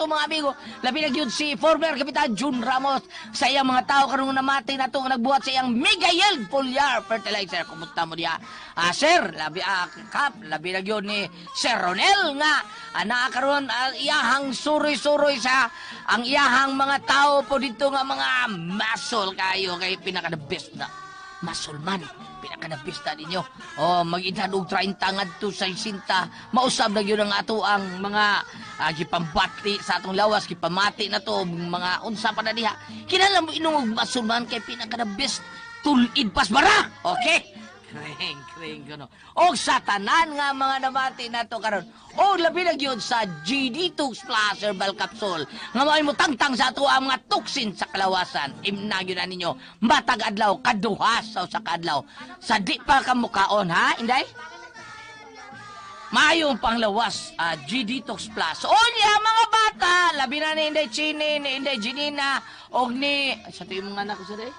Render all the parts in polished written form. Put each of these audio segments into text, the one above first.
ato mga amigo. Labi na gyud si former Kapitan June Ramos sa iyang mga tao karon namati nato nga nagbuhat sa iyang Mega Yield Foliar Fertilizer. Kumusta mo diha? Sir, labi kap, labi na gyud ni Sir Ronel nga naa karon iyahang suroy-suroy sa ang iyahang mga tao po dito nga mga muscle kayo kay pinaka the best na muscle man, pinaka the best na ninyo. Oh, mag-edad og 30 ngadto sa 60, mausab na gyud ang ato ang mga gipambati sa atong lawas, gipamati na to mga unsa pa na diha. Kinahanglan mo inom og muscle man kay pinaka the best tulid pas bara. Okay? Kring, kring, kuno. Og sa tanan nga mga namati nato karon. Og labi na gyud sa GD Tox Plus Herbal Capsule nga mao'y motangtang sa ato ang mga toxin sa kalawasan. Imna gyud na ninyo matag adlaw kaduha sa usa ka adlaw. Sa di pa ka mukaon, ha, Inday? Maayong panglawas, GD Tox Plus. Unya mga bata, labi na ni Inday Chini, ni Inday Janina, og ni sa tuyo mga anak ko sa day?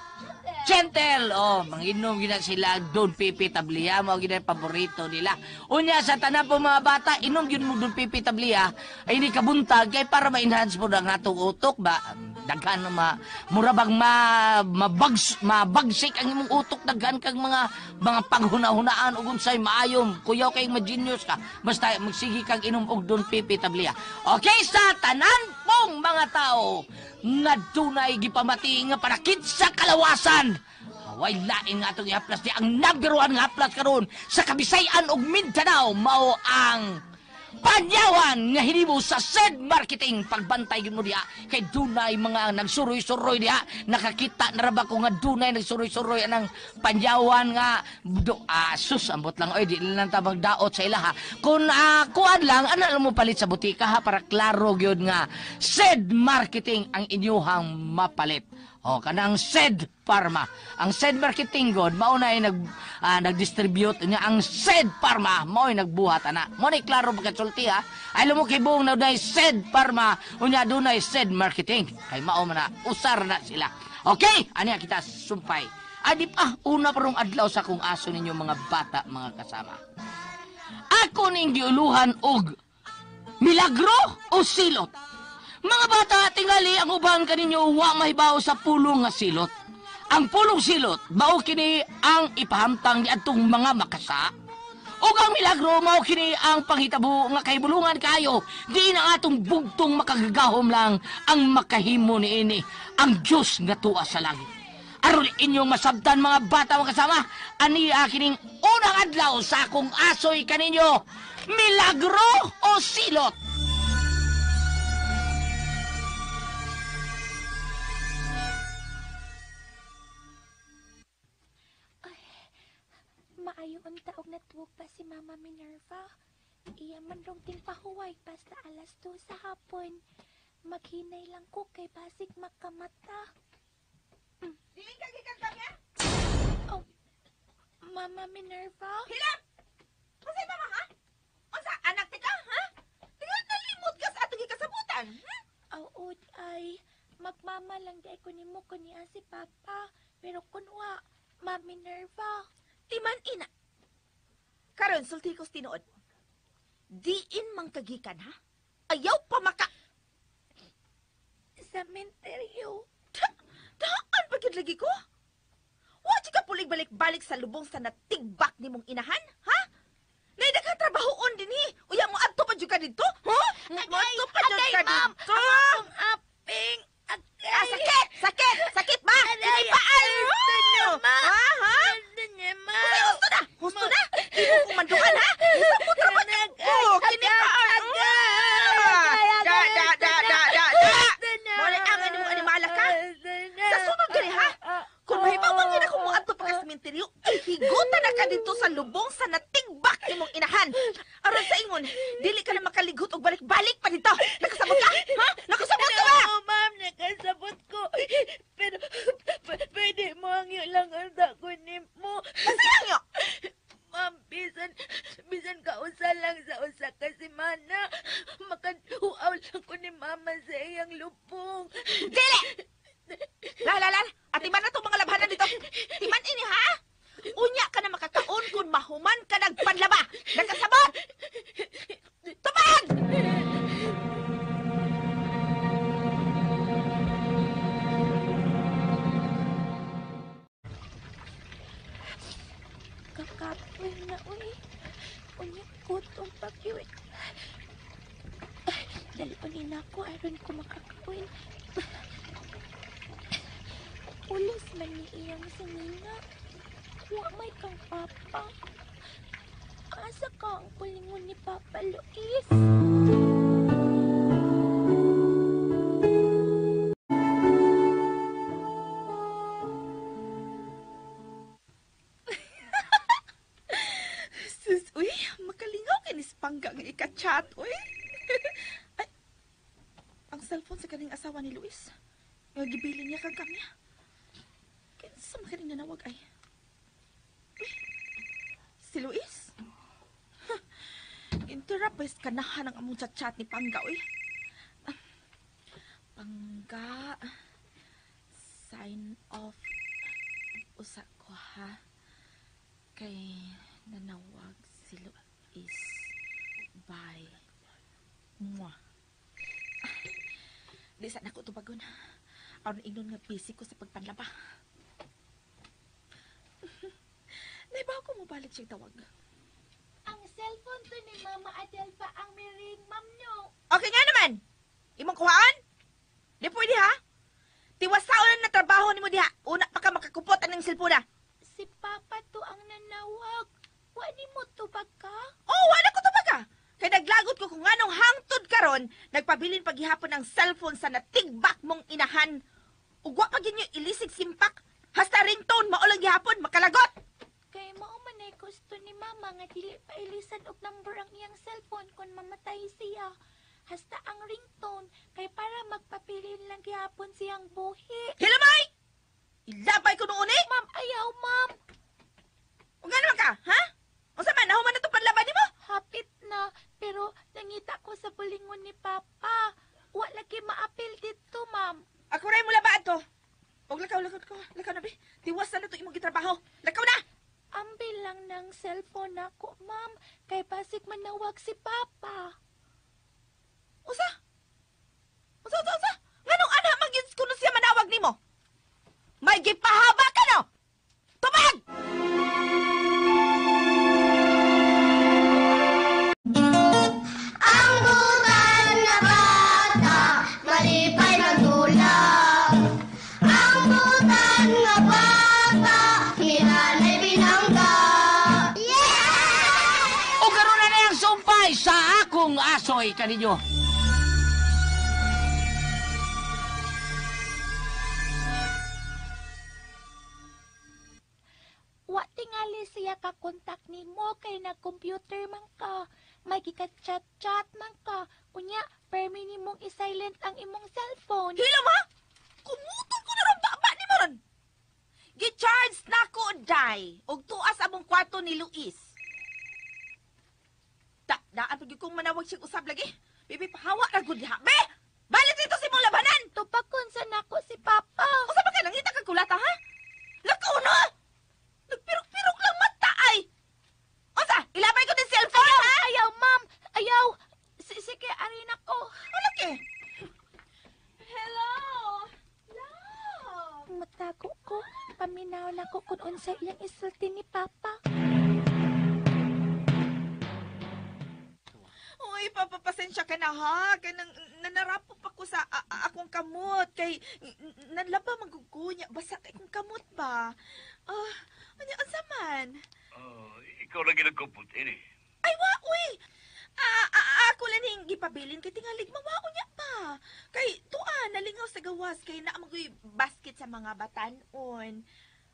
Gentle, oh, manginom gina sila Don Pepe Tablia, mao gina paborito nila. Unya sa tanan po mga bata, inom gyud mo Don Pepe Tablia, ay hindi kabuntag kay para ma-enhance po ang atong utok ba. Daghan ma mura bang ma, mabags, mabagsik ang imong utok, daghan kang mga panghuna-hunaan ug unsay maayo, kuyaw kay ma-genius ka. Basta magsige kang inom og Don Pepe Tablia. Okay, sa tanan pong mga tao nga dunay gipamati nga panakit sa kalawasan. Way lain nga atong ihaplas di ang number 1 nga haplas karon sa Kabisayan ug Mindanao mao ang panyawan nga hinimo sa said marketing. Pagbantay gyud mo diha kay dunay mga nagsuroy-suroy diha. Nakakita na ra ba ko nga dunay nagsuroy-suroy anang panyawan nga sus, ambot lang oy, di lang ta magdaot sa ilaha. Kung kuan lang ana lang mo palit sa butika ha, para klaro gyud nga said marketing ang inyuhang mapalit. O kanang said Pharma. Ang said marketing god mao na nag-distribute niya ang said Pharma mao'y nagbuhat ana. Mo ni klaro pagkasulti ha. Ay lumo kay buong na dunay said Pharma unya dunay said marketing. Kay mao man na usar na sila. Okay, ani kita sumpay. Adi pa una parong adlaw sa kung aso ninyo mga bata mga kasama. Ako ning giuluhan og milagro o silot. Mga bata, tingali ang uban kaninyo wa mahibaw sa pulong nga silot. Ang pulong silot, mao kini ang ipahamtang niadtong mga makasa. Ug ang milagro, mao kini ang panghitabo nga kahibulungan kayo. Di na atong bugtong makagagahom lang ang makahimo niini, ang Dios nga tuwa sa langit. Aron inyong masabtan mga bata mga kasama, ani kining unang adlaw sa akong asoy kaninyo, milagro o silot? Maayo unta og natuog pa si Mama Minerva. Iya man rong tingpahuway basta alas 2 sa hapon. Maghinay lang ko kay basig makamata. Dili ka gikan kami? Oh, Mama Minerva? Hilap! Unsay mama ha? Unsa anak tika ha? Tingnan nalimot ka sa atong gikasabutan. Oo, ay magmama lang di ko nimo kun niya si Papa. Pero kunwa, Ma Minerva. Timan ina. Karon sulti ko tinuod. Diin mang kagikan ha? Ayaw pa maka sementeryo. Daan pa gyud lagi ko? Wa ka pulig balik-balik sa lubong sa natigbak nimong inahan, ha? Nay daghan trabahoon dinhi. Uya mo adto pa jud ka didto, ha? Mo adto pa jud ka didto. Akong aping. Agay. Ah, sakit, sakit, sakit ba? Dili pa ay. Ma. Ha, ha? Ma. Husto na, husto na. Imo kong manduhan ha. Isa mo trabaho. Oh, kini pa. Da da da da da da. Mo ang ani mo animala ka. Sa sunod gani ha. Kung mahibaw man gid ako moadto pa ka sementeryo, ay higutan na ka dito sa lubong sa natigbak nimong inahan. Aron sa ingon, dili ka na makalighot og balik-balik pa dito. Nakasabot ka? Ha? Nakasabot ka ba? Oo, ma'am, nakasabot ko. Pero pwede mo ang lang ang dako nimo. Kasi ang yo. Ma'am, bisan kausa lang sa usa ka semana. Makahuaw lang ko ni mama sa iyang lubong. Dili! La la la, atiman na itong mga labhanan dito. Timan ini ha? Unya ka na makakaon kung mahuman ka nagpanlaba. Nakasabot! Tubag! Uy. Unya, gutom pa gyud. Dali pa ni nako aron ko makakaon. Ulos man ni iyang sinina. Wa may kang papa. Asa ka ang kulingon ni Papa Luis? Sus, uy, makalingaw kay ni Pangga nga ika-chat, uy. Ay, ang cellphone sa kaning asawa ni Luis. Nga gibili niya kang kamya. Kinsa man kaning nanawag ay? Uy, si Luis? Huh, interrupt ba kanahan ang among chat-chat ni Pangga, uy. Ah, Pangga, sign off. Usa ko ha. Kay nanawag si Luis. Bye. Mwah. Ah, di sa nako tubagon. Aron ingnon nga busy ko sa pagpanlaba. Naibaw ko mo balik siya tawag. Ang cellphone to ni Mama Adelfa ang miring, ma'am nyo. Okay nga naman. Imong kuhaan? Di pwede ha? Tiwasaon na trabaho nimo diha. Una pa ka makakupot aning cellphone. Si Papa to ang nanawag. Wa ni mo tubag ka? Oh, wala ko tubag ka. Kay naglagot ko kung anong hangtod karon, nagpabilin paghihapon ng cellphone sa natigbak mong inahan. Ug wa pa gyud ilisig simpak. Hasta ringtone mao lang gihapon makalagot. Kay mao man ay gusto ni Mama nga dili pa ilisan og number ang iyang cellphone kung mamatay siya. Hasta ang ringtone kay para magpapilin lang gihapon siyang buhi. Hilamay! Ilabay ko noon eh. Ma'am, ayaw, ma'am. Ug nga naman ka, ha? Unsa man nahuman na to panlaban nimo? Hapit na, pero nangita ko sa bulingon ni Papa. Wa lagi maapil dito, ma'am. Ako ray mo labaan to. Og lakaw, lakaw, lakaw, lakaw na be. Tiwasan na to imong gitrabaho. Lakaw na. Ambil lang ng cellphone nako, ma'am. Kay basig manawag si Papa. Usa? Usa, usa, usa? Nganong ana man gyud kuno siya manawag nimo? May gipahaba ka no? Tubag! Ang butan na bata, malipay magdula. Ang butan nga bata, nilalay binangga. Yeah! O karon na ang sumpay sa akong asoy kaninyo. Wa tingali siya ka-contact nimo kay nag-computer man ka. May gika-chat-chat man ka. Unya, permi nimong i-silent ang imong cellphone. Hila ma! Kumutol ko na ron baba ni mo ron! Gi-charge na ko, day! Og tuas among kwarto ni Luis. Da, daan pag kong manawag siyang usab lagi. Bibi, pahawa na gud diha. Be! Balik dito si mong labanan! Tupakon sa nako si Papa. Usa ba ka nangita kag kulata, ha? Lakaw na! Nagpirok-pirok lang mata ay! Unsa? Ilabay ko din cellphone, ha? Ayaw, ma'am. Ayaw. Sige, arin ako. Wala ke. Hello? Love! Matago ko. Paminaw na ko kung unsa iyang isulti ni Papa. Uy, papapasensya ka na ha. Kay nang nanarapo pa ko sa akong kamot. Kay nanlaba magugunya. Basa kay kong kamot ba? Ah, ano unsa man? Oh, ikaw lagi nagkupot, ini. Ay, wa, uy! Ako lang ning gipabilin kay tingalig mawao niya pa. Kay tuwa nalingaw sa gawas kay naa magoy basket sa mga batanon.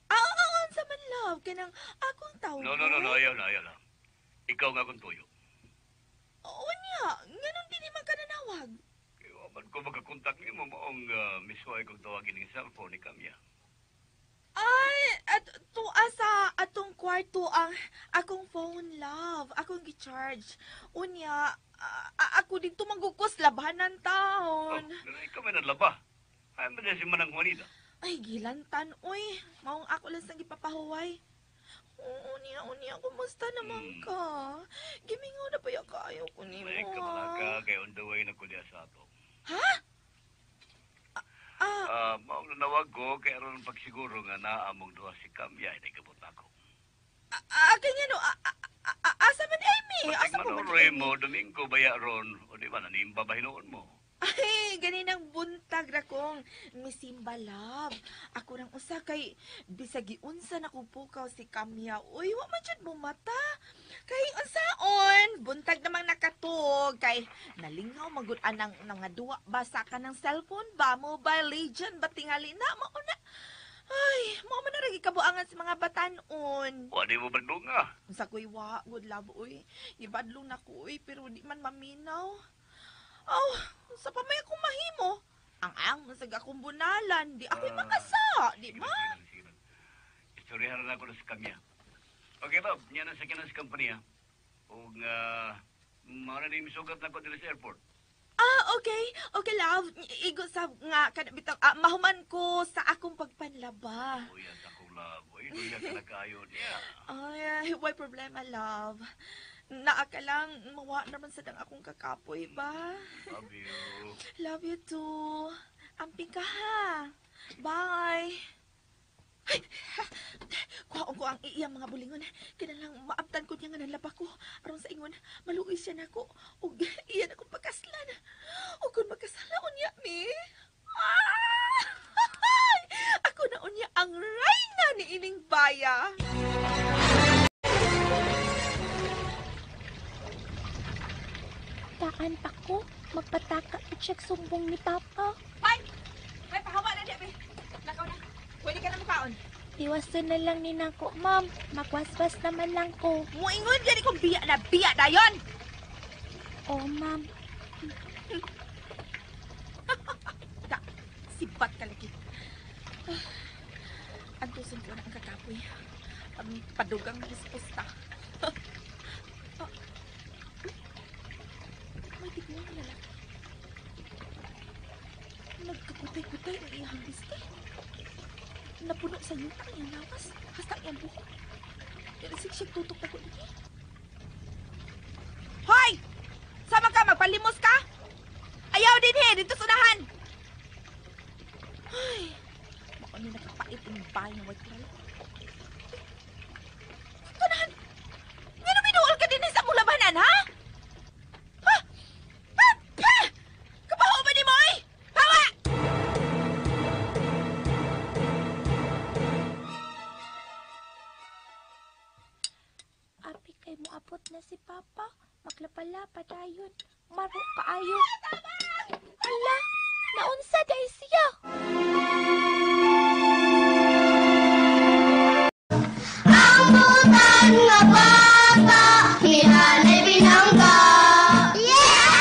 Unsa man love kay nang akong tawag. No, no, no, no, ayaw na, ayaw na. Ikaw nga akong tuyo. Oo niya, nganon dili man ka nanawag. Kaya man ko makakontak nimo maong misuay kong tawagin ng cellphone ni Kamya. Ay, at tuwa sa atong kwarto ang akong phone, love. Akong gi-charge. Unya, ako dito manggukos labanan Oh, taon. pero ikaw may nalaba. Ay, man si Manang Juanita. Ay, gilantan, uy. Maong ako lang sang gipapahuway. Oo, niya, unya, kumusta naman ka? Gimingaw na ba yung kaayo ko nimo? May kamalaka kay on the way na kulya sa ato. Ha? Maong nanawag ko kay aron pagsiguro nga naamong duha si Kamya ay nagabot ako. Kanya no, Tuloy mo, Domingo, baya ron. O di ba, nanimba ba hinuon mo? Ay, ganinang buntag ra kong misimba love. Ako rang usa kay bisag giunsa na kong pukaw si Kamya. Uy, wa man jud mo mata. Kay unsaon, buntag namang nakatug kay nalingaw magud anang nga duwa ba sa kanang cellphone ba, Mobile Legend ba tingali na mao na. Ay, mao man na ra gikabuangan sa mga batanon. Wa di mo badlong ah. Unsa ko'y wa, good love uy. Gibadlong na ko uy, pero di man maminaw. Aw, sa pa may akong mahimo. Ang ang masag akong bunalan, di ako'y makasa, di Sige ba? lang, sige lang, sige lang. Istoryahan na ako na sa Kamya. Okay, Bob, niya na sa kinas company ah. O nga, mao na din misugat na ko diri sa airport. Ah, okay. Okay, love. Igo sa nga kana bitaw mahuman ko sa akong pagpanlaba. Uy, ang akong love. Uy, duya ka na kayo niya. Ay, way problema, love. Naa ka lang, mawa naman sa dang akong kakapoy ba? Love you. Love you too. Amping ka ha. Bye. Ay, kuhaon ko ang iyang mga bulingon. Kinalang maabtan ko niya nga nalaba ko. Aron sa ingon, maluoy siya nako. Ug iyan akong pagkaslan. Ug kung magkasala unya mi. Ah! Ako na unya ang reyna ni ining baya. Taan pa ko, magpataka at siya sumbong ni Papa. Ay! Ay, pahawa na diya, be. Lakaw na. Pwede ka na mukaon. Tiwason na lang ni nako, ma'am. Makwaswas naman lang ko. Muingon gani kong biya na biya dayon. Oh, ma'am. Da, sibat ka lagi. Ah, antuson ko na ang kakapoy. Ang padugang resposta. Ah. May tignan ng lalaki. Nagkakutay-kutay ang iyang biste. Napuno sa yuta ang iyang lawas. Hasta ang iyang buhok. Irisig siya tutok na ko ini. Hoy! Sama ka, magpalimos ka? Ayaw din he, dito sunahan! Ay, mao ni nakapait ang bayan white girl. Kanahan, nga minuol ka din sa mong labanan, ha? Ha? Ha? Ha? Kapaho ba ni mo, oy? Hawa! Abi kay moabot na si Papa. Maglapala dayon. Maro kaayo. Ala, naunsa day siya. Ang butan nga bata, ni binangga. Yeah!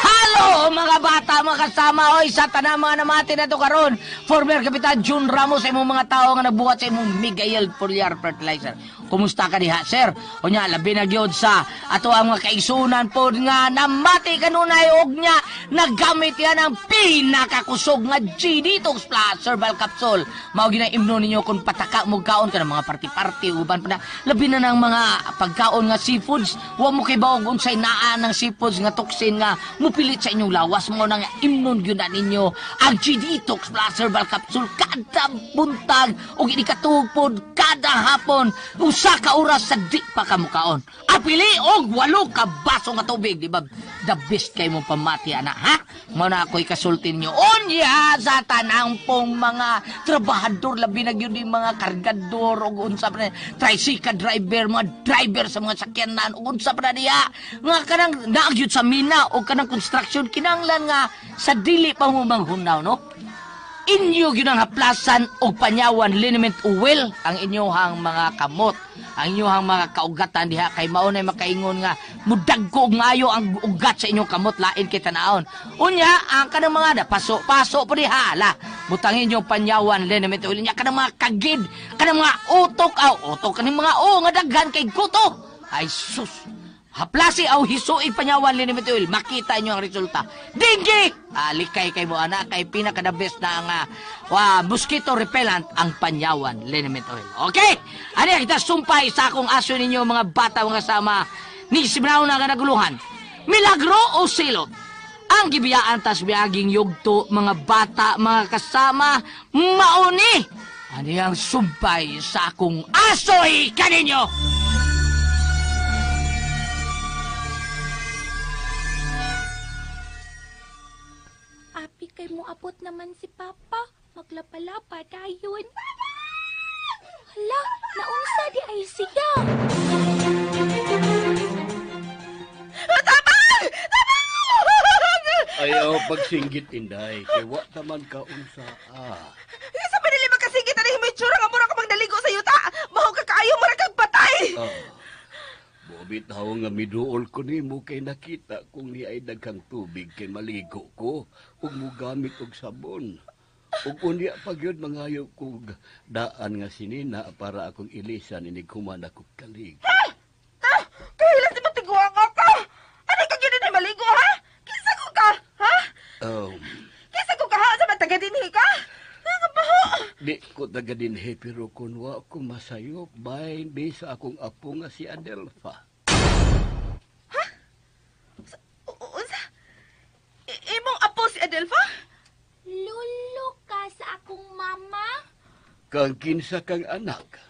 Hello mga bata, mga kasama, oy, sa tanang mga namati na to karon. Former Kapitan June Ramos sa imong mga tao nga nagbuhat sa imong Miguel Foliar Fertilizer. Kumusta ka diha, sir? Unya, labi na gyud sa ato ang mga kaigsunan pod nga namati kanunay og nya nagamit yan ang pinakakusog nga G-Detox Plus Herbal Capsule. Mao gina imno ninyo kung pataka mo kaon ka ng mga party-party uban pa na labi na ng mga pagkaon nga seafoods. Wa mo kay bawog unsay naa ng seafoods nga toxin nga mupilit sa inyong lawas mo nang imnon gyud na ninyo ang G-Detox Plus Herbal Capsule kada buntag ug inikatugpod kada hapon usa ka oras sa di pa ka mukaon. Apili og 8 ka baso nga tubig, di ba? The best kay mo pamati ana, ha? Mao na ako'y kasulti ninyo. Unya sa tanang pong mga trabahador, labi na gyud yung mga kargador ug unsa pa na, tricycle driver, mga driver sa mga sakyanan ug unsa pa na diha nga kanang naa gyud sa mina o kanang construction, kinahanglan nga sa dili pa mo manghunaw, no? Inyo gyud ang haplasan og panyawan liniment oil ang inyohang mga kamot, ang inyohang mga kaugatan diha kay mao nay makaingon nga mudagko og maayo ang ugat sa inyong kamot, lain kay tan-awon. Unya ang kanang mga paso-paso pa diha, ala, butangin yung panyawan liniment oil nya kanang mga kagid, kanang mga utok, aw utok kaning mga o nga daghan kay guto. Ay sus, haplasi aw hisuig panyawan liniment oil, makita nyo ang resulta. Dinggi! Alikay kay mo ana kay pinaka the best na ang mosquito repellent ang panyawan liniment oil. Okay? Ani kita sumpay sa akong aso ninyo mga bata mga sama ni Sibraw na nga naguluhan. Milagro o silot? Ang gibiyaan tas biaging yugto mga bata mga kasama mauni. Ani ang sumpay sa akong asoy kaninyo? Moabot naman si Papa, maglapalapa dayon. Hala, naunsa di ay siya. Tabang! Tabang! Ayaw pagsinggit, Inday. Kay wa taman ka unsa ah. Sa panili magkasigit ani may tsura nga mura ka magdaligo sa yuta. Maho ka kaayo mura kag patay. Ah. Bitaw nga miduol ko nimo kay nakita kung ni ay daghang tubig kay maligo ko ug mogamit og sabon. Ug unya pa gyud mangayo kog daan nga sinina para akong ilisan inig human ako kalig. Ha? Ha? Kahilan si matiguang ka? Ano ka gyud ni maligo ha? Kinsa ko ka? Ha? Kinsa ko ka ha? Sa mataga dinhi ka? Nga baho. Di ko taga dinhi pero kun wa ko masayop bahin bisa akong apo nga si Adelfa. Ha? Unsa? Imong apo si Adelfa? Lulo ka sa akong mama? Kang kinsa kang anak?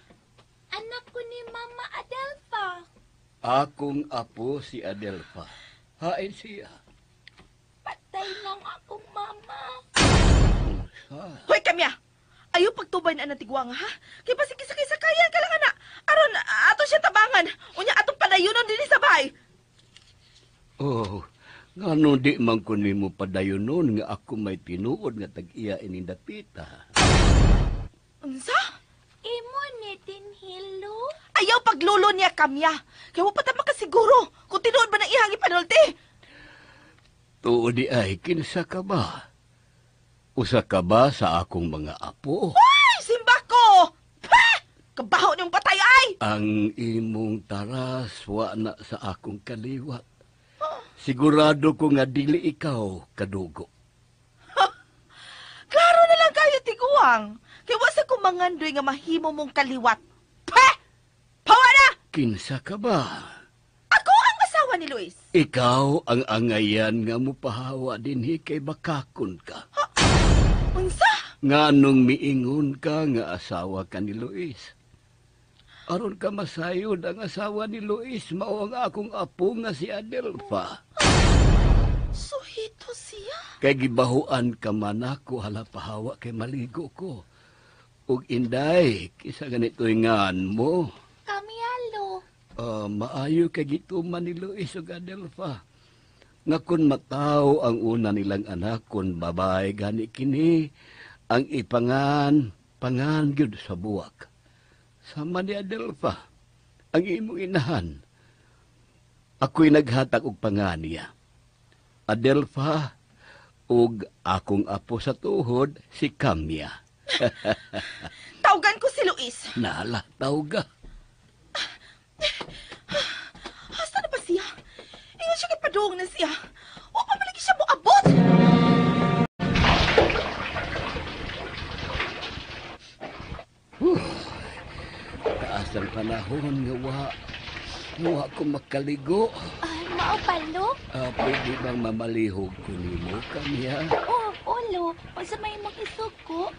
Anak ko ni Mama Adelfa. Akong apo si Adelfa. Hain siya. Patay lang akong mama. Unsa? Hoy, Kamya! Ayaw pagtubay na ang tigwanga, ha? Kaya basig kisakay-sakayan ka lang, anak. Aron, ato siya tabangan. Unya, atong padayunon din sa bahay. Oh, ngano di man kun nimo padayonon nga ako may tinuod nga tag-iya ining dapita. Unsa? Imo ni Tinhilo? Ayaw paglulo niya, Kamya. Kaya wa pa ta makasiguro kung tinuod ba na ihang ipanulti. Tuod di ay, kinsa ka ba? Usa ka ba sa akong mga apo? Ay, simba ko! Pah! Kabaho niyong patay ay! Ang imong taras wa na sa akong kaliwat. Sigurado ko nga dili ikaw kadugo. Klaro na lang kayo, tiguang. Kaya wa sa kumangandoy nga mahimo mong kaliwat. Pah! Pawa na! Kinsa ka ba? Ako ang asawa ni Luis. Ikaw ang angayan nga mupahawa dinhi kay bakakon ka. Ha? Unsa? Nganong miingon ka nga asawa ka ni Luis? Aron ka masayod ang asawa ni Luis, mao ang akong apo nga si Adelfa. Suhito siya. Kay gibahuan ka man ako, hala pahawa kay maligo ko. Ug Inday, kisa ganito'y ngan mo. Kamialo. Maayo kay gituman ni Luis ug Adelfa. Nga kun mataw ang una nilang anak, kun babae gani kini, ang ipangan, pangan gyud sa buwak. Sama ni Adelfa, ang imong inahan. Ako'y naghatag og pangan niya. Adelfa, ug akong apo sa tuhod, si Kamya. Tawgan ko si Luis. Nala, tawga. Hasta na ba siya? Ingon siya kay padung na siya. O pa malagi siya moabot. Taas ang panahon nga wa ko makaligo. Ay, mao palo? Pwede bang mamalihog ko nimo, Kamya? Oo, olo. Unsa may imong isuko?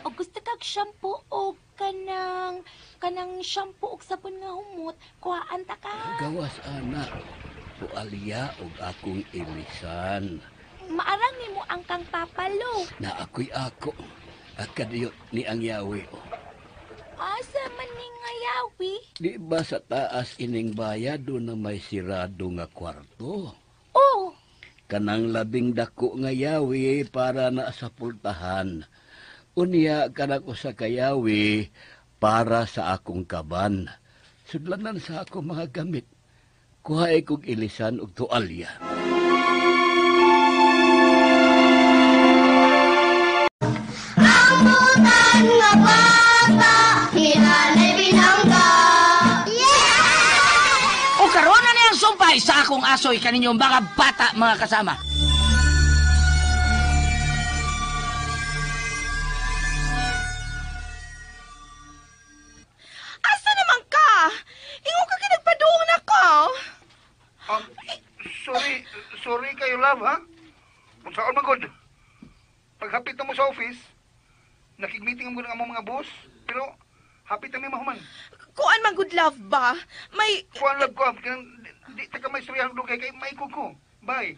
O gusto kag shampoo o kanang shampoo og sabon nga humot, kuhaan ta ka. Gawas ana. Tualya og akong ilisan. Maarang nimo ang kang papalo. Na ako'y ako. Akadiyot ni ang yawi. Asa man ni nga yawi? Di ba sa taas ining bayad doon na may sirado nga kwarto? Oo. Kanang labing dako nga yawi para na sa pultahan. Unya kanang usa ka yawi para sa akong kaban. Sudlanan sa akong mga gamit. Kuhae kog ilisan og tualya. Ang butan nga bata, hinanay binangga. Yeah! O karon na niyang sumpay sa akong asoy kaninyong mga bata, mga kasama. Asa naman ka? Ingon ka kinagpaduong na ko. Sorry kayo, love, ha? Kung saan man, good. Paghapit na mo sa office, nakig-meeting mo ng among mga boss, pero hapit na may mahuman. Kuan man, good love ba? May... Kuan, love ko, di ta ka may istorya ang dugay, kay maikog ko. Bye.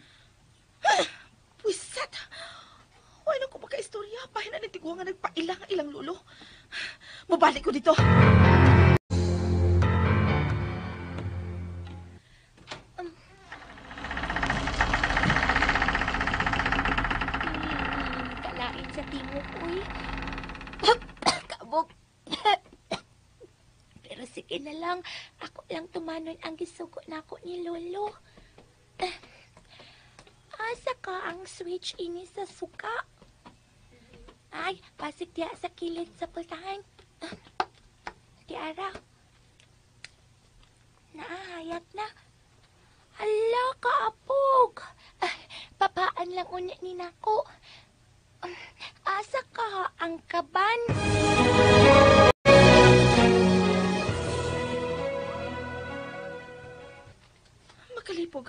Pwisat. Huwag na ko makaistorya. Pahin na nitiguan nga nagpailang ang ilang lulo. Mabalik ko dito. Kalain sa tingog, uy. Kabog. Pero sige na lang. Ako lang tumanon ang gisugo na ako ni Lolo. Asa ka ang switch ini sa suka? Ay, pasig diya sa kilid sa pultahan. Tiara. Naahayat na. Ala, kaapog. Papaan lang unya ni nako. Asa ka ang kaban? Makalipog.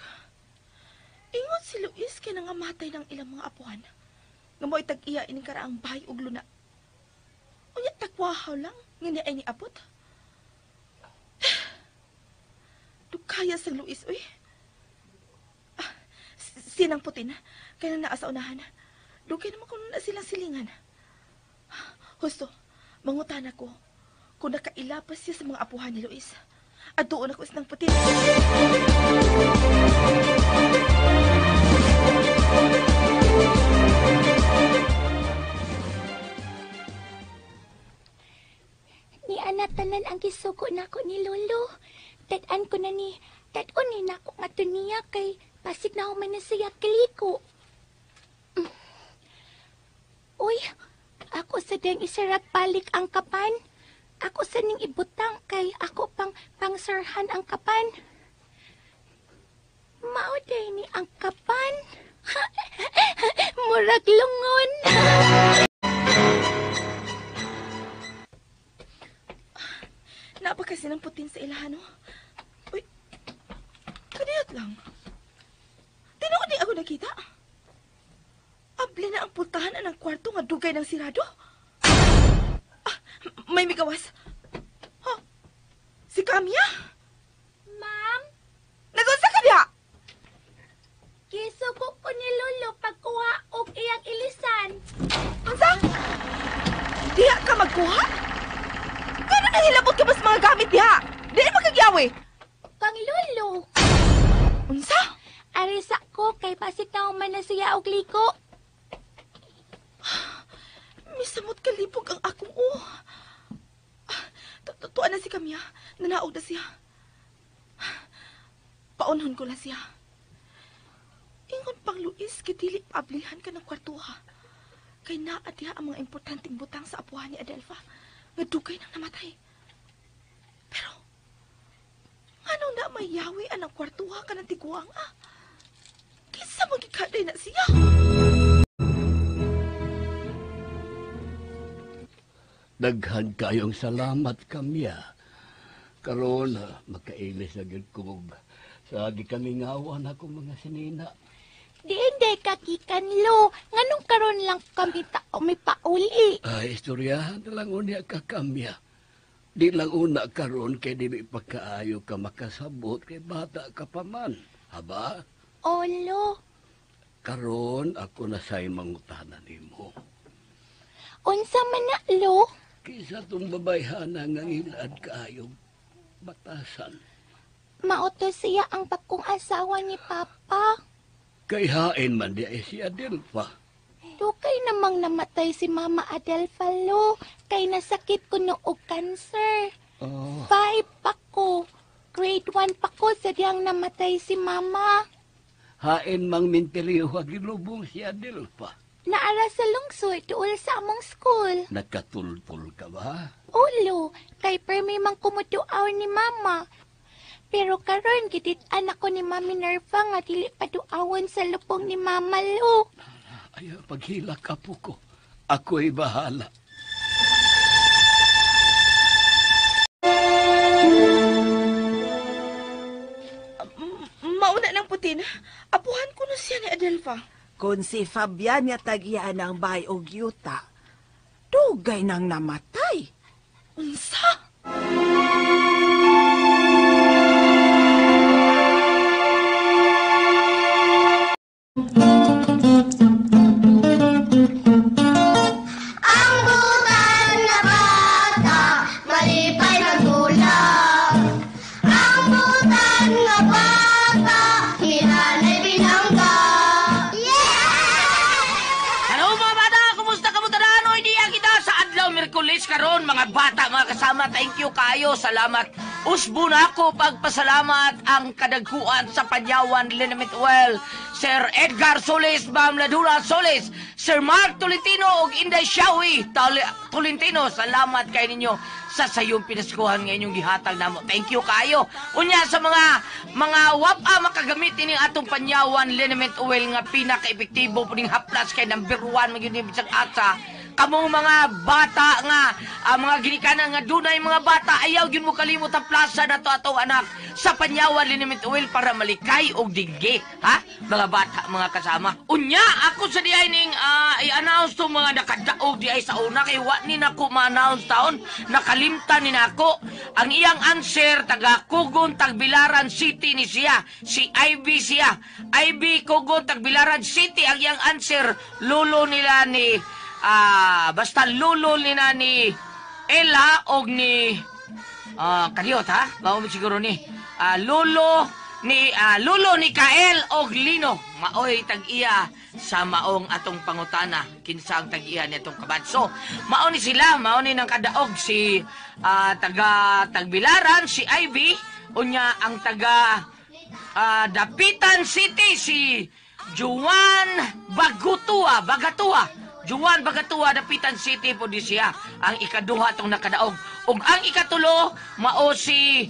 Ingon si Luis kay nangamatay ng ilang mga apuhan. Nga mo'y tag-iya ining karaang bahay ug luna. Unya tagwahaw lang nga ni ay niabot. Dukaya sa Luis, uy. Sinang putin, kaya na naa sa unahan. Dugay naman kung na silang silingan. Husto, mangutan ako kung nakailapas siya sa mga apuhan ni Luis. At doon ako isang putin. Ni anatanan ang gisugo nako ni Lolo. Tad-an ko na ni, tad-on ni nako nga to niya kay pasig na human na siya kaliko. Uy, ako sa deng isarag balik ang kapan. Ako sa ning ibutang kay ako pang pangsarhan ang kapan. Mao day ni ang kapan. Murag lungon. Napakasi ng putin sa ilahan, no? Uy, kaniyot lang. Tinuod ni ako nakita. Abli na ang pultahan ang kwarto nga dugay ng sirado. Ah, may migawas. Ha? Si Camia? Ma'am? Nagunsa ka diha? Gisugo ko ni Lolo pagkuha og iyang ilisan. Unsa? Diha ka magkuha? Kano nahilabot ka mas mga gamit diha? Dili makagyawi. Kang Lolo. Unsa? Arisa ko kay pasig na human na siya og liko. Misamot kalipog ang akong o. Tuan na si Camia. Nanaog na siya. Paunhon ko lang siya. Ingon pang Luis, kidili paablihan ka ng kwartuha. Kay naa diha ang mga importanteng butang sa apuhan ni Adelfa. Nga dugay nang namatay. Pero, nganong na mayawi ang kwartuha ka ng tiguang ah? Kinsa magikaday na siya? Daghan kayong salamat, Camia. Karon makailis na gyud ko sa gikamingawan akong mga sinina. Di kakikan, Lo. Nganong karon lang kami tao may pauli? Ay, istoryahan na lang unya ka, Camia. Di lang una karon kay dili pa kaayo ka makasabot kay bata ka pa man. Haba? Olo. Karon ako na sa'y mangutana nimo. Unsa man na, Lo? Kisa tong babayhana nga ngilad kaayo batasan. Mauto siya ang bakong asawa ni Papa. Kay hain man di ay si Adelfa. Dukay namang namatay si Mama Adelfa, Lo. Kay nasakit ko noog cancer. Oh. 5 pa ko. Grade 1 pa ko sa diyang namatay si Mama. Hain mang minteriyo gilubong si Adelfa. Naara sa lungsod, duol sa among school. Nakatultol ka ba? Ulo, kay permi mang kumuduaw ni Mama. Pero karon gidit-an ako ni Mami Nerva nga dili pa duawon sa lubong ni Mama, Lo. Ay, paghilak apo ko. Ako'y bahala. Mauna ng putin. Apuhan ko na siya ni Adelfa. Kung si Fabian nga tagiyaan ang bay og yuta, dugay nang namatay. Unsa? bata, hinanay binangga. Yeah! Hello mga bata, kumusta ka mo tanan? Oy, diya kita sa adlaw Miyerkules karon mga bata, mga kasama. Thank you kayo. Salamat. Usbo na ako pagpasalamat ang kadagkuan sa Panyawan Liniment Well. Sir Edgar Solis, Ma'am Ladura Solis, Sir Mark Tolentino ug Inday Shawi Tolentino. Salamat kay ninyo sa sayong pinaskuhan nga inyong gihatag namo. Thank you kayo. Unya sa mga wapa makagamit ini atong Panyawan Liniment Oil nga pinaka-epektibo puning haplas kay number 1 magyud ni bisag asa. Kamong mga bata nga mga ginikanan nga dunay mga bata, ayaw gyud mo kalimot ang plaza na to atong anak sa Panyawan Liniment Oil para malikay og dinggi, ha? Mga bata, mga kasama. Unya ako sa diay ning i-announce tong mga nakadaog diay sa una kay wa ni nako ma-announce taon, nakalimtan ni nako. Ang iyang answer taga Kugon Tagbilaran City ni siya, si Ivy siya. Ivy Kugon Tagbilaran City ang iyang answer, lolo nila ni basta lolo nila ni Ella og ni kadiyot ha, mao siguro ni lolo ni Kael og Lino, maoy tag-iya sa maong atong pangutana kinsa ang tag-iya ni atong kabat. So mao ni sila, mao ni nang kadaog si taga Tagbilaran si Ivy, unya ang taga Dapitan City si Juan Bagatua. Juan Bagatua, Dapitan City po di siya ang ikaduha tong nakadaog. Ug ang ikatulo mao si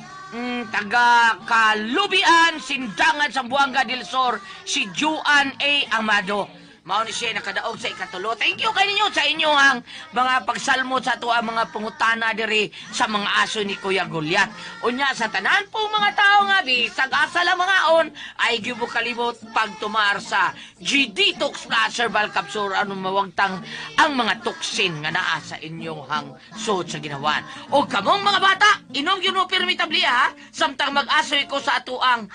taga Kalubian, Sindangan, Zamboanga del Sur, si Juan A. Amado. Mao ni siya nakadaog sa ikatulo. Thank you kay ninyo sa inyo ang mga pagsalmo sa ato ang mga pangutana diri sa mga aso ni Kuya Goliath. Unya sa tanan po mga tao nga bisag asa lang mga on ay gyud mo kalimot pagtumar sa G-Detox Plus Herbal Capsule aron mawagtang ang mga toxin nga naa sa inyong hang suot sa ginawan. O kamong mga bata, inom gyud mo pirmi tablia ha, samtang mag-asoy ko sa ato ang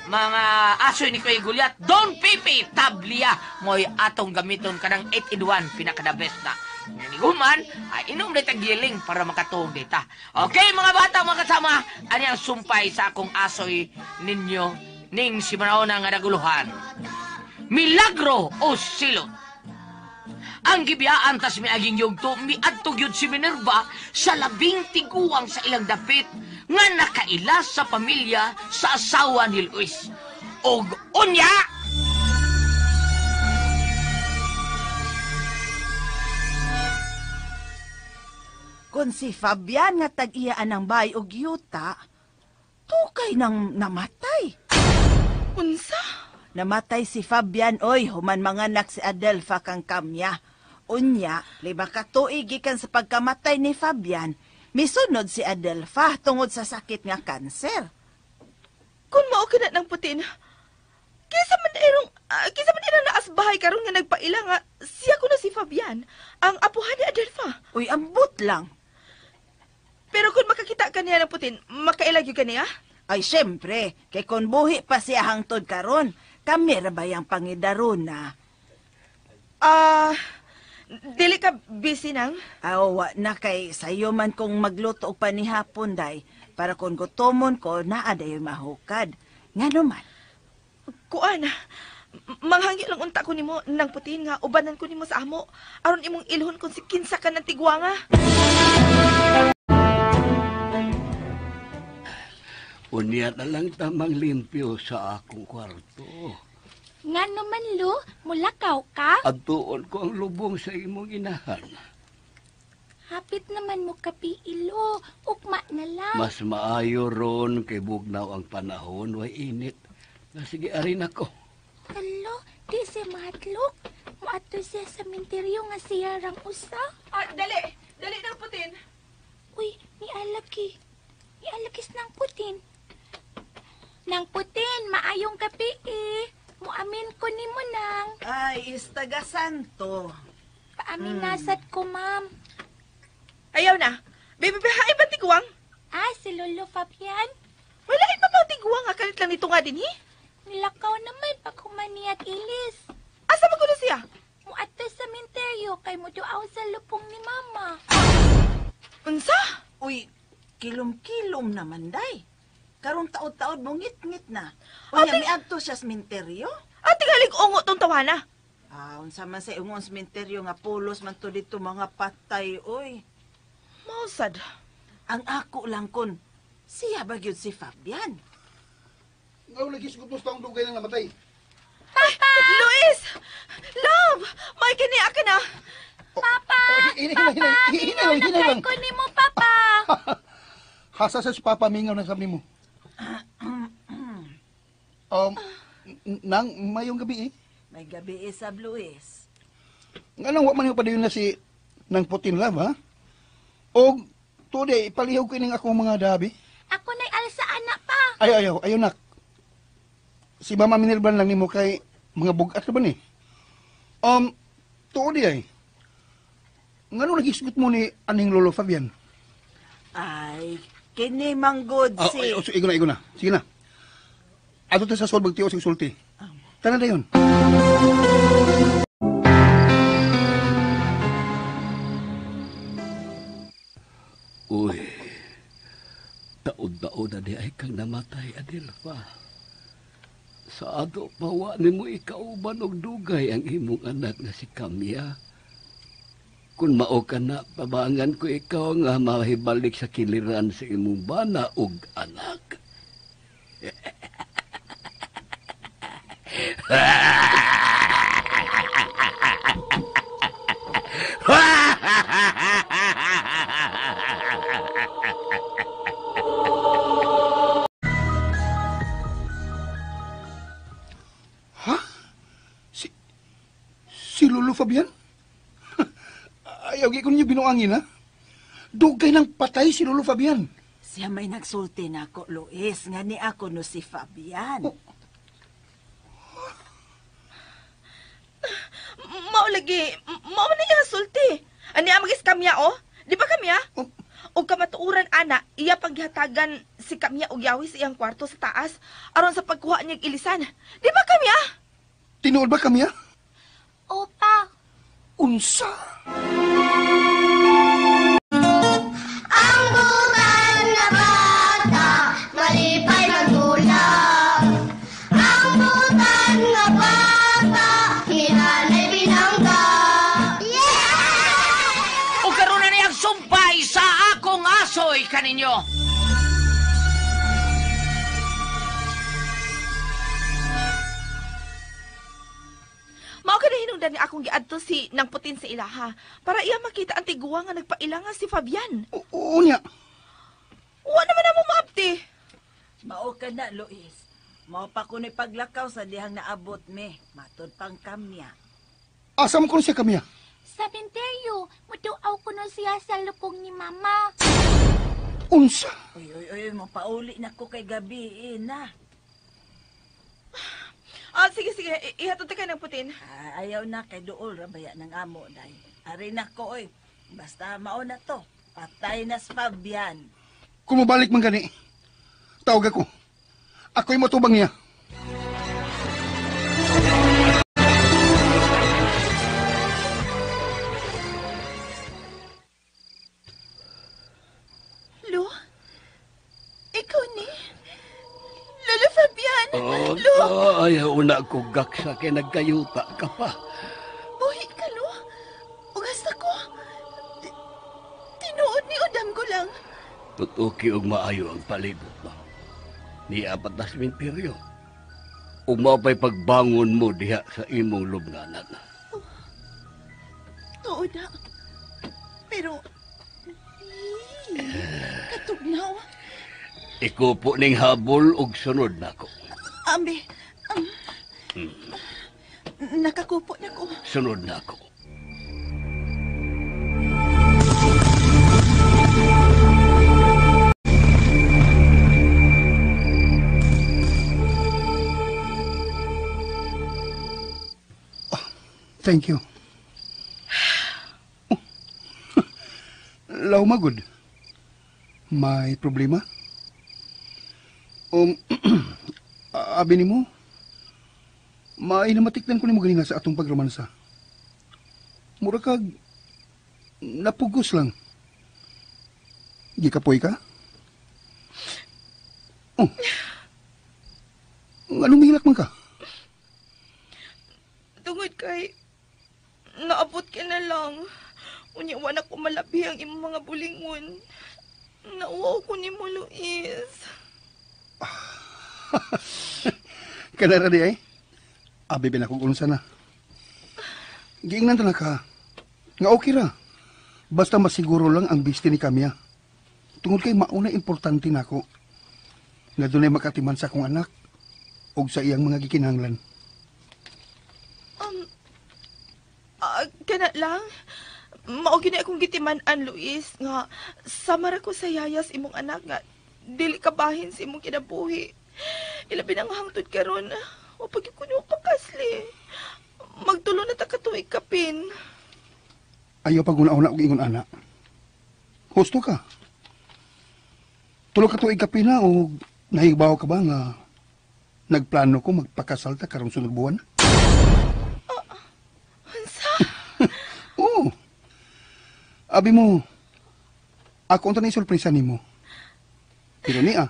mga asoy ni Kuya Goliath. Don Pipi tablia mo'y atong gamiton kanang 8 in 1, pinaka the best na. Niguman, ay inom na giling para makatuog dita. Okay mga bata, mga kasama, ani ang sumpay sa akong asoy ninyo ning si Manaona nga naguluhan. Milagro o silot. Ang gibiyaan tas miaging yugto, miadto gyud si Minerva sa labing tiguang sa ilang dapit nga nakaila sa pamilya sa asawa ni Luis. Og unya, kung si Fabian nga tag-iyaan ng bay og yuta, tukay nang namatay. Unsa? Namatay si Fabian, oy, human manganak si Adelfa kang kamya. Unya, 5 ka tuig gikan sa pagkamatay ni Fabian, misunod si Adelfa tungod sa sakit nga kanser. Kung mao ka na ng putin, kinsa man irong naasbahay karon nga nagpaila nga siya kuno si Fabian, ang apuhan ni Adelfa. Uy, ambot lang. Pero kung makakita ka niya ng putin, makaila gyud ka niya? Ay, syempre, kay kung buhi pa siya hangtod karon, kami ra ba yang pangidaruna? Dili ka busy nang? Aw, na kay sayo man kong magluto og panihapon, day, para kung gutomon ko, naa dayoy mahukad. Ngano man? Kuan, manghangyo lang unta ko nimo nang putin nga ubanan ko nimo sa amo aron imong ilhon kung si kinsa ka ng tigwanga. Unya na lang tamang limpyo sa akong kwarto. Ngano man, Lu, mulakaw ka? Adtuon ko ang lubong sa imong inahan. Hapit naman mo kapiilo, ukma na lang. Mas maayo ron kay bugnaw ang panahon, way init. Na sige, arin ako. Hello, di siya mahatlok. Muadto siya sa minteryo nga siya rang usa. Ah, dali, dali ng putin. Uy, nialaki. Nialakis ng putin. Nang putin, maayong gabi eh. Muamin ko ni mo nang. Ay, istaga santo. Paaminasad ko, ma'am. Ayaw na. Baby, hain ba tiguang? Ah, si Lolo Fabian. Wala pa ba tiguang? Kalit lang nito nga din, hi? Nilakaw naman pag humaniag ilis. Asa man kuno siya? Muadto sa minteryo kay muduaw sa lupong ni mama. Unsa? Uy, kilom-kilom naman, day. Karong taod-taod mo ngit-ngit na. Unya miadto siya sa sementeryo. Ah, tingalig ungo tong tawana. Ah, unsa man sa imong sementeryo nga pulos man to dito mga patay, oy. Mausad. Ang ako lang kon siya ba gyud si Fabian? Ngaw lagi sugot mo sa taong dugay nang namatay. Papa! Luis! Love! May kini ka na. Papa! Oh, hinay, Papa! hinay, hinay lang, hinay lang. Ko nimo, Papa! Hasa sa si Papa mingaw na sabi mo. Nang mayong gabi eh. May gabi eh, sab Luis. Nganong wa man yung padayon na si nang Putin Love, ha? Og today ipalihaw ko ining akong mga dabi. Ako na'y alsa anak pa. Ayaw, ayaw, ayaw nak. Si Mama Minervan lang nimo kay mga bugat na ba ni? Tuod ay. Ngano nagisgot mo ni aning Lolo Fabian? Ay, kini manggod Ah, si ay, oh, igo na, igo na. Sige na. Ato ta sa sol bagtiyo sa sulti. Tara na yun. Uy, taod-taod na di ay kang namatay, Adelfa. Sa ato pa, wa nimo ikauban og dugay ang imong anak na si Camia. Kung mao ka na, pabangan ko ikaw nga mahibalik sa kiliran sa imong bana og anak. Ha? Si Lolo Fabian? Ayaw, gi ko ninyo binuangin, ha? Dugay nang patay si Lolo Fabian. Siya may nagsulti nako, Luis, nga ni ako no si Fabian. Oh. Mao lagi, mao man niya sulti. Ani ang magis kamya oh. Di ba kamya? Oh. Og kamatuoran ana, iya paghatagan si kamya og yawi sa iyang kwarto sa taas aron sa pagkuha niya og ilisan. Di ba kamya? Tinuod ba kamya? Opa! Unsa? Ang butan na bata, malipay magulak. Ang butan nga bata, hinanay binangga. Yeah! O karon na niyang sumpay sa akong asoy kaninyo. Mao ka na hinungdan nga akong giadto si nang Putin sa ilaha para iya makita ang tiguang nga nagpaila nga si Fabian. Oo niya. Wa naman amo maabti. Mao ka na, Luis. Mao pa ko ni paglakaw sa dihang naabot me. Matod pang kamya. Asa mo ko siya kamya? Sa menteryo, mutuaw ko no siya sa lupong ni Mama. Unsa? Uy, uy, uy, mapauli na ko kay gabi eh, na. Ah, sige sige, ihatod ta kay nang Putin. Ah, ayaw na kay duol rabaya ng amo day. Ari na ko oy. Basta mao na to. Patay na si Fabian. Kung mabalik man gani, tawag ako. Ako'y matubang niya. Lo? Ikaw ni? Lolo Fabian! Oh, Lo! oh, ayaw na ko gaksa kay nagkayuta ka pa. Buhi ka, Lo! Ugas ako! Tinuod ni Udam ko lang. Tutuki og maayo ang palibot ba. Niapat na sementeryo. Umapay pagbangon mo diha sa imong lubnganan. Tuod na. Pero... Katugnaw. Ikupo ning habol og sunod nako. Ambi. Nakakupo na ko. Sunod nako. Thank you. Oh. Law magod. May problema? Abi nimo, may namatikdan ko nimo ganinga sa atong pagromansa. Mura kag napugos lang. Gikapoy ka? Oh. Anong mihilak man ka? Tungod kay naabot ka na lang. Unya wa na ko malabi ang imong mga bulingon. Nauwaw ko nimo, Luis. Kanara di ay. Abi bin akong unsa na. Giingnan to na ka. Nga okay ra. Basta masiguro lang ang bisti ni Kamya. Tungod kay mauna importante nako. Nga dunay makatiman sa akong anak og sa iyang mga gikinahanglan. Kana lang. Mao gini akong gitiman-an, Luis, nga samara ko sa yayas imong anak nga dili ka bahin sa imong kinabuhi. Ilabi na nga hangtod karon. O pag ko niyo pakasli. Magtulo na ta ka tuig kapin. Ayaw pag una-una og ingon ana. Husto ka. Tulo ka tuig kapina og nahibaw ka ba nga nagplano ko magpakasal ta karong sunod buwan? Unsa? Oo. Abi mo, ako unta ni sorpresa nimo. Pero niya,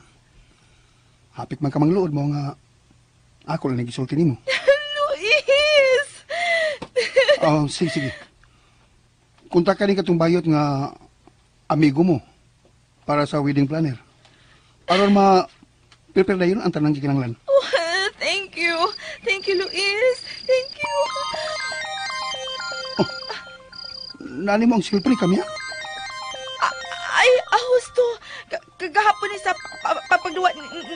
hapit man ka mangluod mo nga ako lang nagisulti nimo. Luis! Oh, sige, sige. Kunta ka ni katong bayot nga amigo mo para sa wedding planner. Aron ma prepare na yun ang tanang gikinahanglan. Oh, thank you. Thank you, Luis. Thank you. Nani mo ang silpri kami? Ay, husto. Kagahapon ni sa papagduwa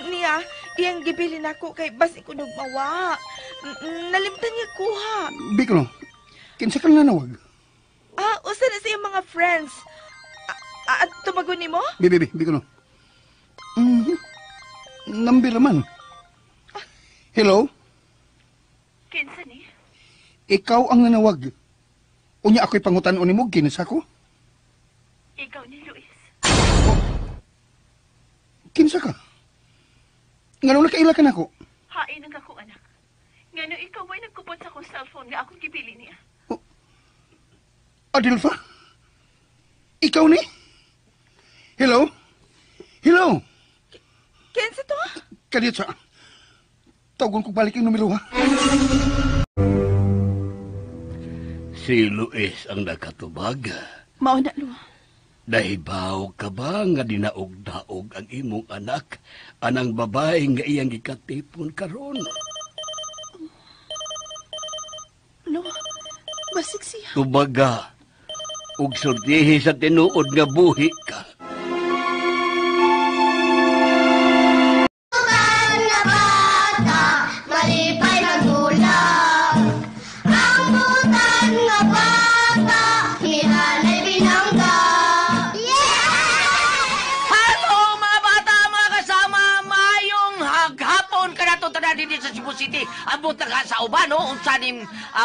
niya, iyang gibili nako kay basin ko nagmawa. Nalimtan niya kuha. Bikno, kinsa ka nanawag? Usa na sa iyang mga friends. At tumagon nimo? Bi, bi, bi, Bikno. Nambira man. Hello? Kinsa ni? Ikaw ang nanawag. Unya ako'y pangutan-on nimo, kinsa ko? Ikaw ni Luis. Oh. Kinsa ka? Ngano nakaila ka nako? Hain ang akong anak. Ngano ikaw ay nagkupot sa akong cellphone nga akong gibili niya. Oh. Adelfa? Ikaw ni? Hello? Hello? Kinsa to? Kadiyot sa... Tawagon ko balik yung numero ha. Si Luis ang nakatubag. Mao na, Lu. Nahibaw ka ba nga dinaog-daog ang imong anak anang babae nga iyang gikatipon karon? Lu, basig siya. Tubaga, ug surtihi sa tinuod nga buhi ka. Butan nga bata, malipay magdula. Ang butan nga bata, mihanay binangga. Yeah! Hello mga bata, mga kasama, mayong haghapon ka na ito tanan din sa Cebu City. Ang butang sa uban, no? Unsa ning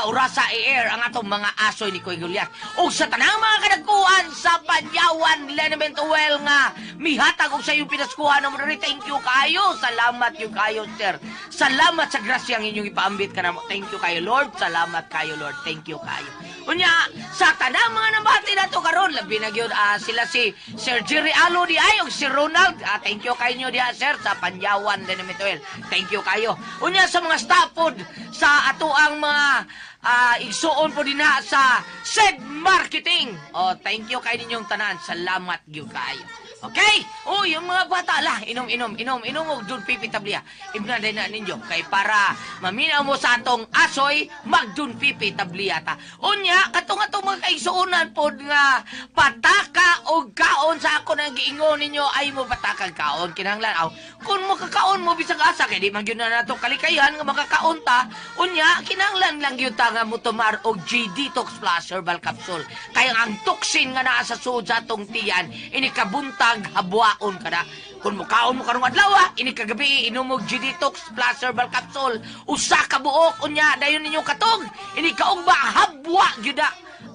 orasa i-air ang atong mga asoy ni Kuya Goliath. Ug sa tanang mga kadagkuhan sa Panyawan, Lenament Well nga mihatag og sa iyong pinaskuhan mo diri. Thank you kayo. Salamat yung kayo, sir. Salamat sa grasya ang inyong ipaambit ka na mo. Thank you kayo, Lord. Salamat kayo, Lord. Thank you kayo. Unya, sa tanang mga nambati na to karon, labi na gyud sila si Sir Jerry Alo di ay og si Ronald. Thank you kayo diha, sir, sa Panyawan Lenament Well. Thank you kayo. Unya sa mga staff pod sa ato ang mga igsuon po dinha sa Sed Marketing. Oh, thank you kay ninyong tanan. Salamat gyud kayo. Okay? Oh, yung mga bata lah, inom inom inom inom og dun pipi tablia. Ibna din na ninyo kay para maminaw mo sa atong asoy magdun pipi tablia ta. Unya katong atong mga kaigsuonan pod nga pataka og kaon sa ako nang giingon ninyo ay mo patakag kaon kinahanglan aw kun mo kakaon mo bisag asa kay di man gyud na nato kalikayan nga makakaon ta. Unya kinahanglan lang gyud ta nga motumar og G Detox Plus Herbal Capsule. Kay ang toxin nga naa sa suod sa atong tiyan ini kabuntag habwaon ka na. Kung mukaon mo karong adlaw, ini kagabi inom og G Detox Plus Herbal Capsule. Usa ka buok unya dayon ninyo katog. Ini kaugba habwa gyud na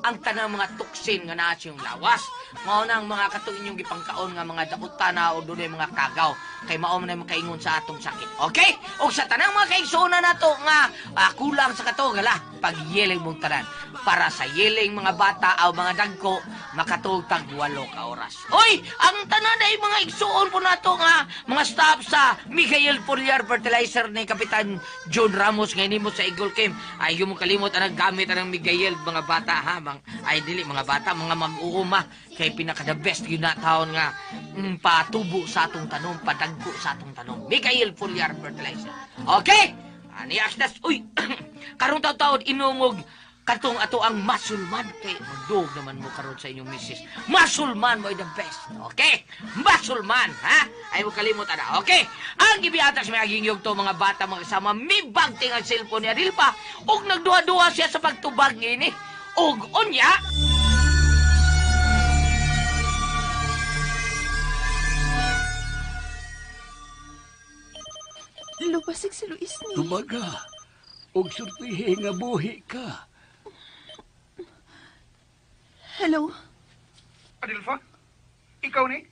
ang tanang mga toksin nga naa sa iyong lawas. Mao na ang mga katong inyong gipangkaon nga mga dautan na o dunay mga kagaw kay mao man ay makaingon sa atong sakit. Okay? Og sa tanang mga kaigsuonan nato nga kulang sa katog hala, pagyeling mong tanan. Para sa yeling mga bata o mga dagko, makatug tag 8 ka oras. Oy, ang tanan ay mga igsuon po nato nga mga staff sa Mikael Foliar Fertilizer ni Kapitan John Ramos nga nimo sa Eagle Camp. Ay yung mo kalimot ang gamit ang Mikael mga bata ha, mang, ay dili mga bata, mga mag-uuma kay pinaka the best yun na taon nga patubo sa atong tanom, padagko sa atong tanom. Mikael Foliar Fertilizer. Okay? Ani asdas, uy, karong taon-taon inungog katong ato ang masulman kay magdog naman mo karon sa inyong misis. Masulman mo the best. Okay? Masulman, ha? Ay mo kalimot ana. Okay? Ang gibiatas may aging yugto mga bata mga kasama mibagting ang cellphone ni Adelfa ug nagduha-duha siya sa pagtubag ngini. Ug unya Lupasig si Luis ni. Tubaga, og surtihi nga buhi ka. Hello? Adelfa? Ikaw ni?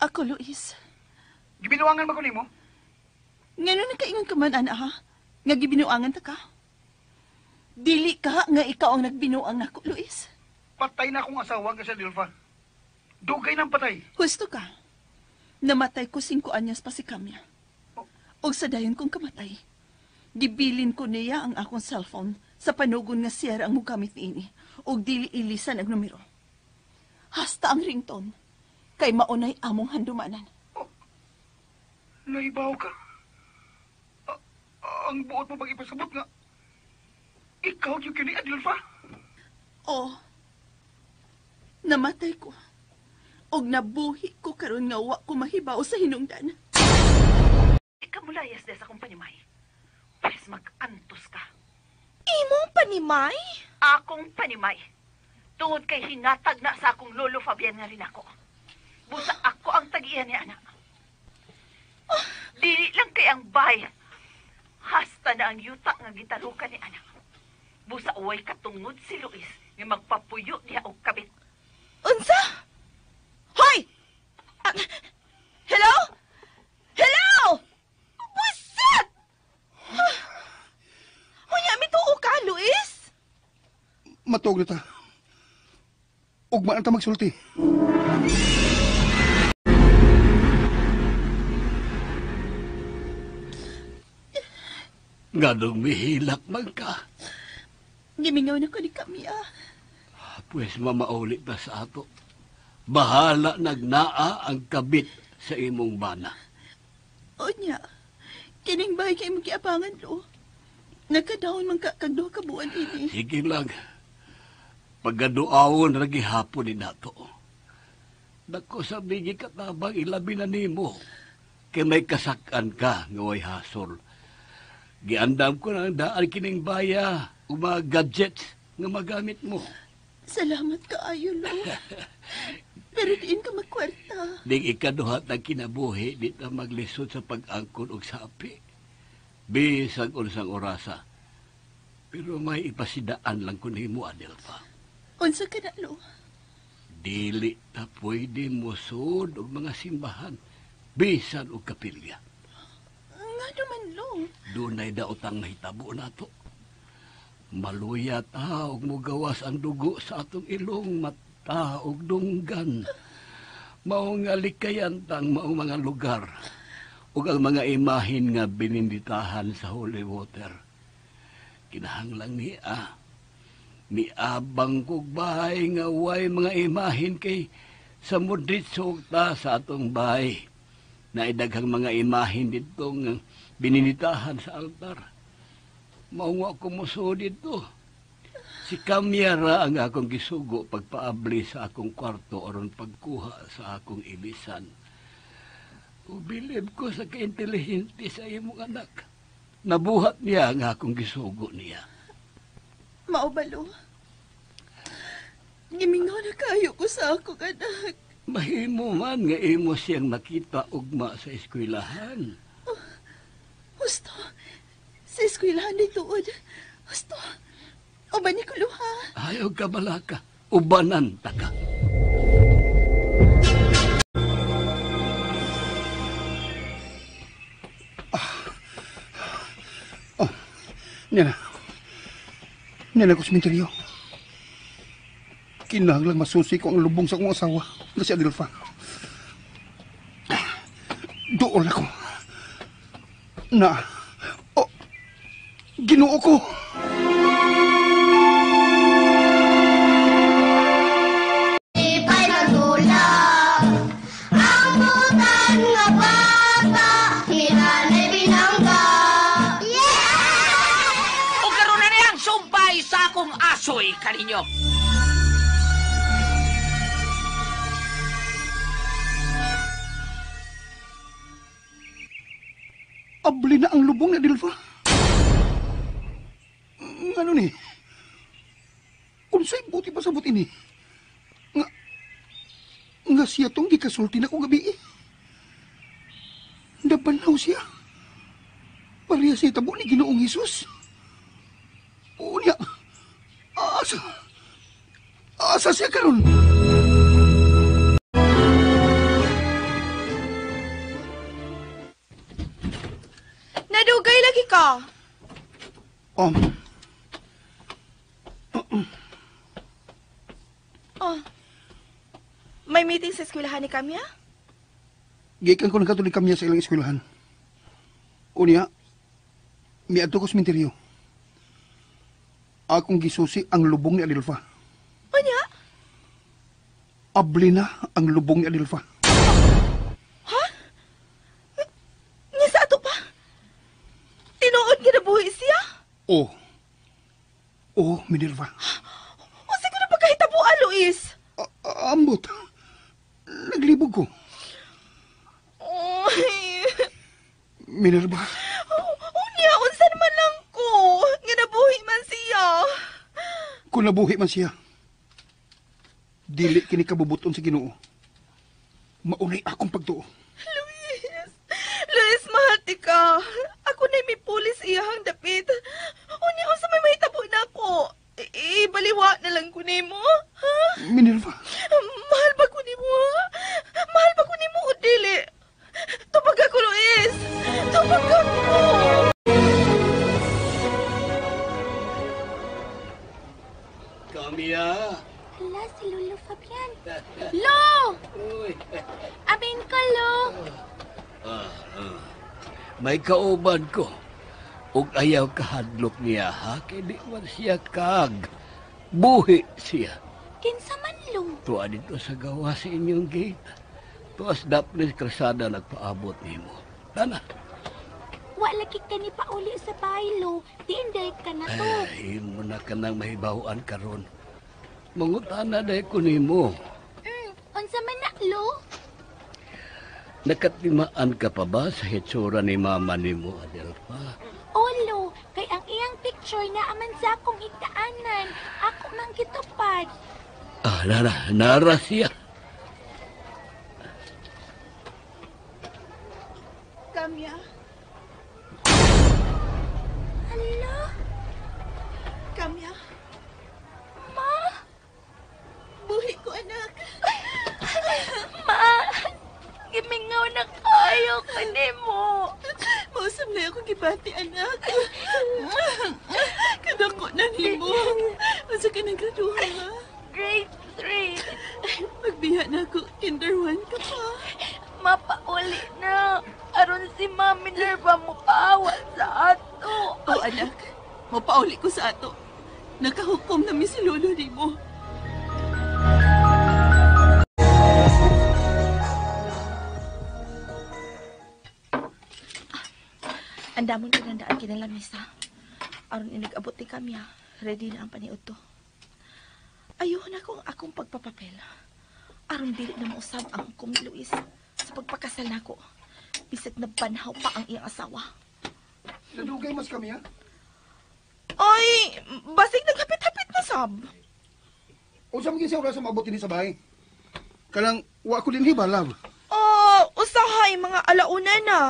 Ako, Luis. Gibinuangan ba ko nimo? Ngano nakaingon ka man, ana, ha? Nga gibinuangan ta ka? Dili ka nga ikaw ang nagbinuang nako, Luis. Patay na akong asawa ka sa Adelfa. Dugay nang patay. Husto ka. Namatay ko 5 anyos pa si Kamya. Og sa dayon kong kamatay, gibilin ko niya ang akong cellphone sa panugon nga siya ang mugamit niini og dili ilisan ang numero. Hasta ang ringtone, kay maunay among handumanan. Oh, naibaw ka. Ang buot mo bang ipasabot nga, ikaw yung kini Adelfa? Oh, namatay ko. Og nabuhi ko karon nga wa ko mahibaw sa hinungdan. Ikamulayas de sa akong panimay. Pwes mag-antos ka. Imong panimay? Akong panimay. Tungod kay hinatag na sa akong lolo Fabian nga rin ako. Busa ako ang tag-iya ni anak. Oh, dili lang kay ang bay. Hasta na ang yuta nga gitarukan ni anak. Busa uway katungod si Luis nga magpapuyo niya og kabit. Unsa? Hoy! Hello? Hello? Buset! Unya, mituo ka, Luis? Matuog na ta. Ugma na ta magsulti. Nganong mihilak man ka? Gimingaw na ko ni Kamya. Pwes mamaulit na sa ato. Bahala nagnaa ang kabit sa imong bana. Unya, kining bahay kay imong giabangan, lo. Nagkadaon man ka kag duha ka buwan ini. Sige lang. Pagkaduawon ra gihapon ni nato. Dako sa bigi katabang ilabi na nimo. Kay may kasakan ka nga way hasol. Giandam ko na ang daan kining baya ug mga gadgets nga magamit mo. Salamat kaayo, lo. Pero diin ka magkwarta. Ding ikaduhat ang kinabuhi, di ta maglisod sa pag-angkon og sapi. Bisag unsang orasa. Pero may ipasidaan lang ko nimo, Adelfa. Unsa ka na, lo? Dili ta pwede mosud og mga simbahan, bisan og kapilya. Nga naman, lo. Dunay daotang nahitabo nato. Maluya ta og mugawas ang dugo sa atong ilong, mata og dunggan. Mao nga likayan tang maong mga lugar ug ang mga imahin nga bininditahan sa holy water. Kinahanglan niya miabang kog bahay nga way mga imahin kay sa mudritso ta sa atong bahay. Naidaghang mga imahin didto nga bininitahan sa altar. Mao nga ako musuod didto. Si Kamyara ang akong gisugo pagpaabli sa akong kwarto aron pagkuha sa akong ilisan. Ubilib ko sa kaintelihente sa imong anak. Nabuhat niya ang akong gisugo niya. Mao ba, lo? Gimingaw na kayo ko sa akong anak. Mahimo man nga imo siyang makita ugma sa eskwelahan. Oh, husto. Sa eskwelahan di tuod. Husto. Uban ni kuluha. Ayaw ka balaka. Ubanan ta ka. Oh, niya na. Nila ko sementeryo. Kinahanglang masusi ko ang lubong sa akong asawa na si Adelfa. Doon ako. Na, oh, Ginoo ko. Malipay magdula. Ang butan nga bata, ni Nanay binangga. Yeah! O karon na niyang sumpay sa akong asoy kaninyo. Abli na ang lubong ni Adelfa. Ano ni? Unsay buti pa sa buti ni? Nga siya tong gikasulti na kong gabi. Nabanaw siya. Pareha siya tabo ni Ginoong Hesus. Unya, asa siya karon? Nadugay lagi ka. Oh. May meeting sa eskwelahan ni Kamya? Gikan ko nagkatuloy Kamya sa ilang eskwelahan. Unya, miadto ko sa sementeryo. Akong gisusi ang lubong ni Adelfa. Unya? Abli na ang lubong ni Adelfa. Ha? Nga sa ato pa? Tinuod nga nabuhi siya? Oo. Oo, Minerva. O siguro pagkahitabuan, Luis? Ambot. Naglibog ko. Oy. Minerva. Unya, unsa naman lang ko. Nga nabuhi man siya. Kung nabuhi man siya, dili kini kabubuton sa Ginoo. Maunay akong pagtuo. Luis! Luis, mahal ka. Ako na'y may pulis iyahang dapit. Unya, unsa may mahitabo na ako? Ibaliwa na lang ko nimo, ha? Minerva. Mahal ba ko nimo, ha? Mahal ba ko nimo o dili? Tubag ako, Luis! Tubag ako! Kamya! Hala, si Lolo Fabian. Lo! Uy. Amin ka, Lo. May kauban ko. Ug ayaw kahadlok niya, ha? Kay di man siya kag. Buhi siya. Kinsa man, Lo? Tuwa dito sa gawa sa inyong gate. Tuwas daplis krasada nagpaabot nimo. Tana. Wa lagi ka ni pauli sa bahay, Lo. Di inday ka na to. Ay, mo na ka nang mahibawan karon. Mangutana dahil ko nimo. Unsa man na, Lo? Nakatimaan ka pa ba sa hitsura ni mama nimo, Adelfa? Olo, kay ang iyang picture na aman sa akong higdaanan. Ako man gitupad. Ah, nara siya. Kamya. Hala? Kamya. Ma? Buhi ko, anak. Ma, gimingaw na kayo ko nimo. Mausap na akong gibati, anak. Kadako na nimo. Unsa ka nang graduha, ha? Grade 3. Magbiya na ako. Kinder 1 ka pa. Mapauli na. Aron si Mami Minerva mo paawa sa ato. Oh, anak. Mapauli ko sa ato. Nakahukom na mi si Lolo nimo. Andamon kinandaan kinalamisa. Aron inig-abot ni Kamya, ready na ang paniud to. Ayun na kung akong pagpapapel. Aron dili na mausab ang hukom ni Luis sa pagpakasal nako. Bisag nabanhaw pa ang iyang asawa. Nadugay mas kami, ha? Ay, basig naghapit-hapit na sab. Unsa man gyud siya oras maabot dinhi sa bahay? Kanang wa ko dinhi ba, love? Oh, usahay mga alauna na.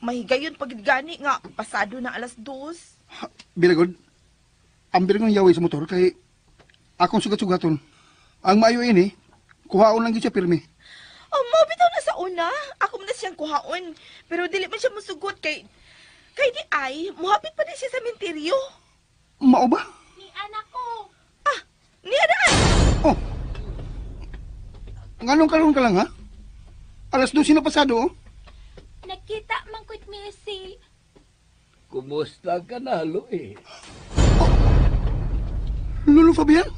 Mahigayon pag gani nga pasado na 2:00. Biragod. Ang biragong yaway sa motor kay akong sugat-sugaton. Ang maayo ini, kuhaon lang gyud siya pirmi. Oh, mao bitaw na sa una. Ako man na siyang kuhaon. Pero dili man siya mosugot kay di ay muhapit pa din siya sa menteryo. Mao ba? Ni anak ko. Ah, niya daan. Oh. Nganong karon ka lang ha? 12:00 na pasado oh. Nagkita man ko't Missy. Kumusta ka na, Luis? Oh. Lolo Fabian?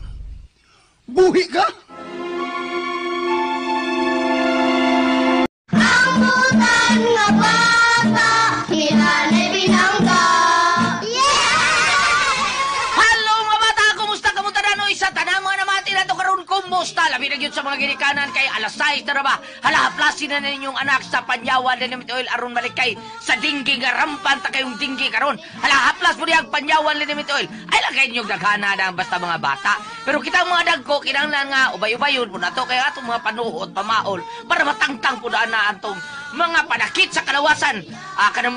Buhi ka? Ang butan nga bata, hinanay binangga. Yeah! Hello mga bata, kumusta kamusta na noy sa tanang mga namati na to karon kumusta? Labi na gyud sa mga ginikanan kay 6:00 na ba? Hala haplasin na ninyong anak sa Panyawan Liniment Oil aron malikay sa dinggi nga rampan ta kayong dinggi karon. Hala haplas mo diyang Panyawan Liniment Oil. Ay lang kay inyong daghana na basta mga bata. Pero kita mga dagko kinahanglan nga ubay-ubayon po nato kay atong mga panuhot pamaol para matangtang po daan na antong mga panakit sa kalawasan. Kanang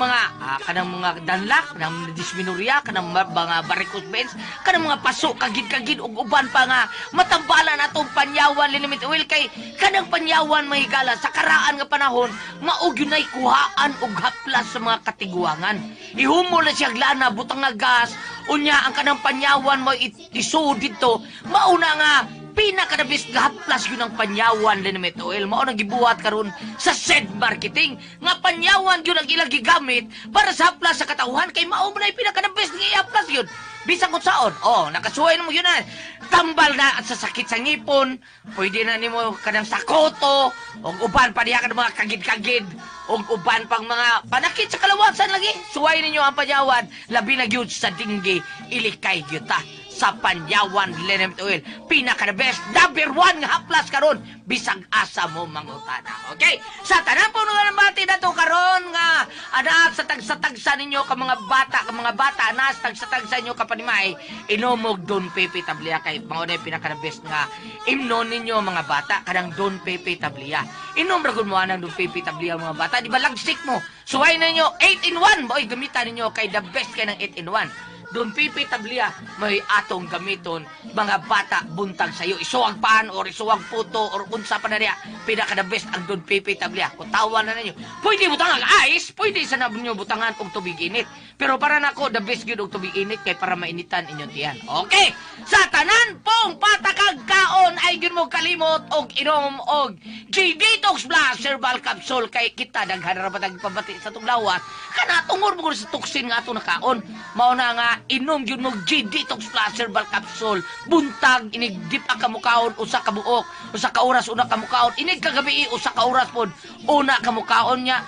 mga danlak, kanang dysmenorrhea, kanang mga varicose veins, kanang mga paso kagid-kagid ug uban pa nga matambalan atong Panyawan Liniment Oil kay kanang Panyawan mahigala sa karaan nga panahon mao gyud nay kuhaan og haplas sa mga katiguangan. Ihumol na siya lana butang nga gas, unya ang kanang Panyawan mo isuod didto, mauna nga pinakadabis nga haplas yun ang Panyawan Liniment Oil. Mao nang gibuhat karon sa said marketing nga Panyawan yun ang ilang gigamit para sa haplas sa katawhan kay mao man ay pinakadabis nga ihaplas yun. Bisan kung saon, oh, nakasuway na mo yun na. Tambal na at sa sakit sa ngipon, pwede na nimo kanang sakoto, og uban pa diha ka ng mga kagid-kagid, og uban pang mga panakit sa kalawasan lagi. Suway ninyo ang Panyawan, labi na gyud sa dinggi, ilikay gyud ta sa Panyawan Liniment Oil. Pinaka the best, number 1 nga haplas karon bisag asa mo mangutana. Okay? Sa tanan po nga nabati na to karon nga anak sa tagsa-tagsa ninyo ka mga bata, ka mga bata na sa tagsa-tagsa ninyo kapanimay, inomog Don Pepe Tablia kay mao na pinaka the best nga imnon ninyo mga bata kanang Don Pepe Tablia. Inom ra gud mo anang Don Pepe Tablia mga bata, di ba lagsik mo? Suway ninyo 8 in 1, boy gamitan ninyo kay the best kay ng 8 in 1. Don Pepe Tablia may atong gamiton mga bata buntag sayo. Isuwag paan or isuwag puto or unsa pa na niya. Pinaka the best ang Don Pepe Tablia. Kutawa na ninyo. Pwede butangan ice, pwede sa ninyo butangan og tubig init. Pero para nako the best gyud og tubig init kay para mainitan inyong tiyan. Okay. Sa tanan pong patakag kaon ay gyud mo kalimot og inom og G-Detox Plus Herbal Capsule kay kita daghan ra patag pabati sa tong lawas. Kana tungod mo sa toxin nga ato nakaon. Mao na nga inom gyud mo G-Detox Plus Herbal Capsule. Buntag inig dip ang kamukaon usa ka buok, usa ka oras una kamukaon, inig kagabi usa ka oras pod una kamukaon niya.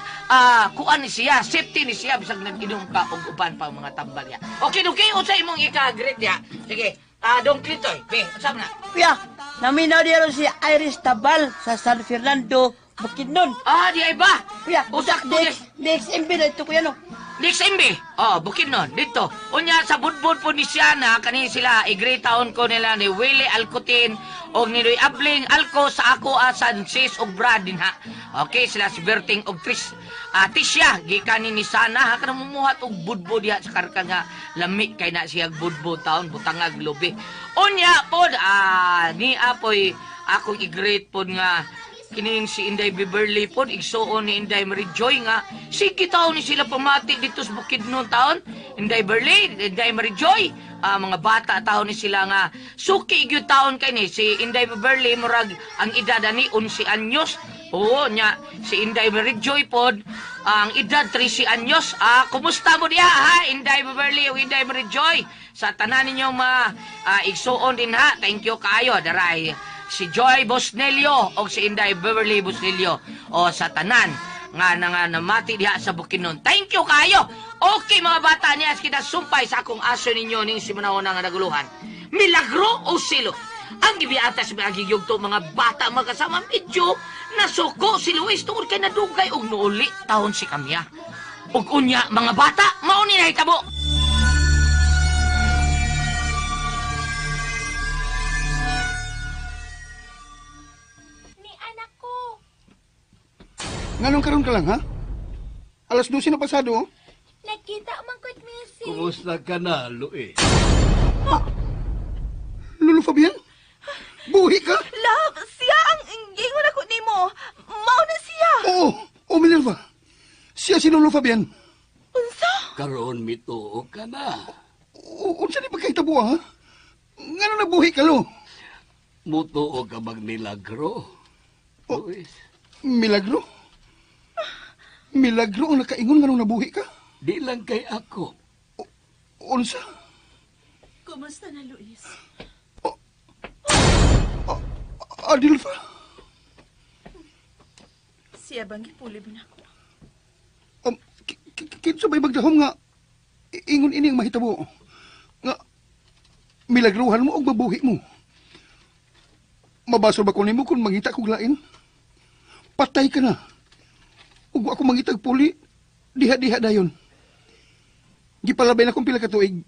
Kuan ni siya, safety ni siya bisag nag-inom ka og uban pa mga tambal niya. Okay, okay, unsa imong ika-greet niya? Sige, Dong Clitoy, be, unsa man na? Kuya, naminaw diya si Iris Tabal sa San Fernando, Bukidnon. Ah, di ay ba? Kuya, usak DXMB na ito kuya no. DXMB? Oh, Bukidnon, dito. Unya, sa budbud po ni Siana, kani sila, i-greet taon ko nila ni Willie Alcutin o ni Luy Abling Alco sa ako Sanchez og Brad din ha. Okay, sila si Berting og Tris. Tisya, gikan ni Sana, ha, kanang mumuhat og budbud diha sa karka nga lami kay na siya budbud taon, butangag lubi. Unya pod, ni apoy akong i-greet pod nga kining si Inday Beverly pod, igsuon ni Inday Mary Joy nga sige taon ni sila pamati dito sa Bukidnon taon. Inday Beverly, Inday Mary Joy, mga bata taon ni sila nga suki gyud taon kay ni si Inday Beverly murag ang edad ani 11 anyos. Oo nya si Inday Mary Joy pod ang edad 13 anyos. Kumusta mo diha ha Inday Beverly o Inday Mary Joy? Sa tanan ninyo mga igsuon din ha. Thank you kaayo daray si Joy Bosnelio o si Inday Beverly Bosnelio o sa tanan nga namati diha sa Bukidnon. Thank you kayo. Okay mga bata niya kita sumpay sa akong aso ninyo ning simanahon nga naguluhan. Milagro o silo? Ang gibiata sa mga giyugto mga bata magkasama medyo nasuko si Luis tungod kay nadugay og nuuli taon si Kamya. Ug unya mga bata mao ni nahitabo. Nganong karon ka lang, ha? 12:00 na pasado, oh. Nagkita man ko't Missy. Kumusta ka na, Luis? Ah, Lolo Fabian? Buhi ka? Love, siya ang ingingon ako nimo. Mao na siya. Oo, oh, Minerva. Siya si Lolo Fabian. Unsa? Karon mituo ka na. Unsa ni pagkahitabo, ha? Ngano nabuhi ka, lo? Mutuo ka bang milagro? Oh. Luis, Milagro? Milagro ang nakaingon nga nung nabuhi ka? di lang kay ako. Unsa? Kumusta na, Luis? Adelfa? Siya bang gipuli ba na ako? Kinsa ba'y magdahom nga ingon ini ang mahitabo? Nga milagruhan mo og mabuhi mo. Mabasol ba ko nimo kung mangita kog lain? Patay ka na. Ug wa ko mangitag puli, diha-diha dayon. Gipalabay na kong pila ka tuig,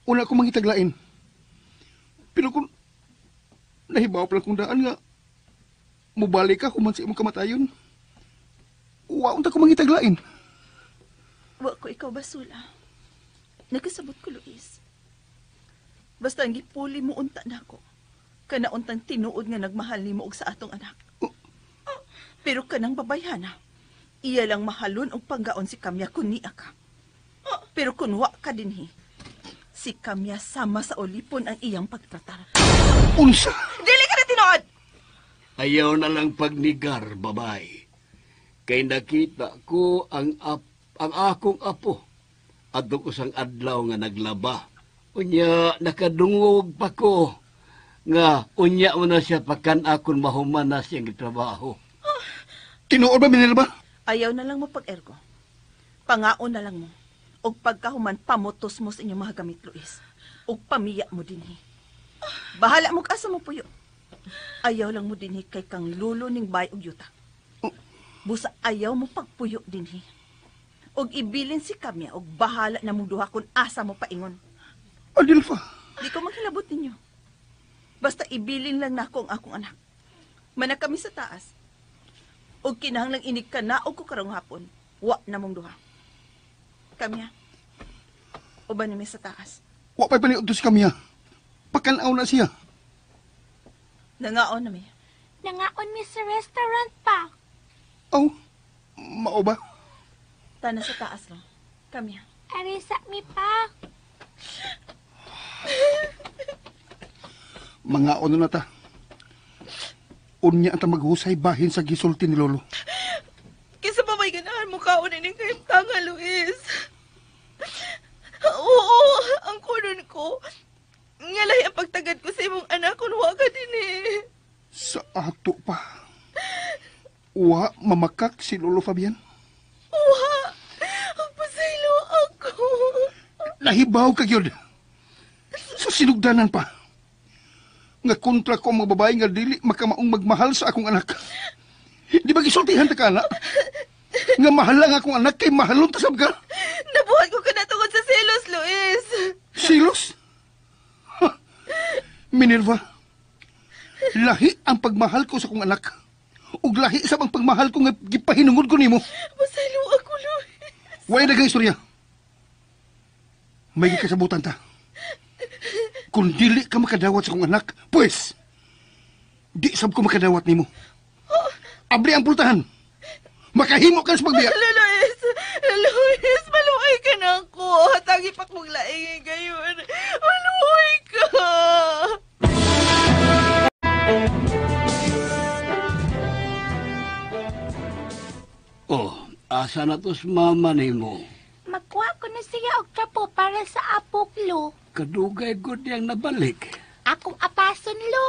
una ko mangitag lain. Pero kung nahibaw pa lang kong daan nga mubalik ka human sa imong kamatayon. Wa unta ko mangitag lain. Wa ko ikaw basula. Nagkasabot ko, Luis. Basta ang gipuli mo unta na ako. Kana untang tinuod nga nagmahal nimo og sa atong anak. Pero kanang babayhana, iya lang mahalon og panggaon si Kamya kun niya ka. Pero kun wa ka dinhi, si Kamya sama sa olipon ang iyang pagtratar. Unsa? Dili ka na tinuod! Ayaw na lang pagnigar, babay. Kay nakita ko ang ang akong apo. Adto ko sang adlaw nga naglaba. Unya, nakadungog pa ko. Nga, unya mo na siya pakan akon mahuman na siyang gitrabaho. Tinuod ba, Minerva? Ayaw na lang mo pag-ergo. Pangaon na lang mo. Og pagkahuman pamotos mo sa inyong mga gamit, Luis. Og pamiya mo dinhi. Bahala mo asa mo puyo. Ayaw lang mo dinhi kay kang lulo ning bay og yuta. Busa ayaw mo pagpuyo dinhi. Og ibilin si Kamya og bahala na mong duha kung asa mo paingon. Adelfa. Di ko maghilabot ninyo. Basta ibilin lang nako ang akong anak. Mana kami sa taas. Og kinahanglang inig ka na og ko karong hapon. Wa na mong duha. Kamya. Uban ni mi sa taas. Wa pa'y paniudto si Kamya. Pakanaw na siya. Nangaon na mi. Nangaon mi sa restaurant pa. Aw, mao ba? Tana sa taas lang. Kamya. Arisa mi pa. Mga ono na ta. Unya ang ta maghusay bahin sa gisulti ni Lolo. Kisa pa may ganahan mo kaon ining kahimtanga, Luis. Oo, ang kunon ko. Nga lahi ang pagtagad ko sa imong anak kung wa ka din eh. Sa ato pa. Wa mamakak si Lolo Fabian. Wa, ang pasaylo ako. Nahibaw ka gyud. Sa sinugdanan pa. Nga kontra ko ang mga babae nga dili makamaong magmahal sa akong anak. Di ba gisultihan ta ka, anak? Nga mahal lang akong anak kay mahalon ta sab ka. Nabuhat ko ka na tungod sa selos, Luis. Silos? Ha! Minerva, lahi ang pagmahal ko sa akong anak. Ug lahi sa ang pagmahal ko nga gipahinungod ko nimo. Pasaylo ako, Luis. Way daghang istorya. May gikasabutan ta. Kung dili ka makadawat sa akong anak, pues, di sab ko makadawat nimo. Abli ang pultahan. Makahimo ka sa pagbiya. Luis, Luis, maluoy ka na ako. Hatagi pa kong laingin gayon. Maluoy ka. Oh, asa na tos mama nimo? Magkuha ko na siya og trapo para sa apok, lo. Kadugay gud niyang nabalik. Akong apason, lo.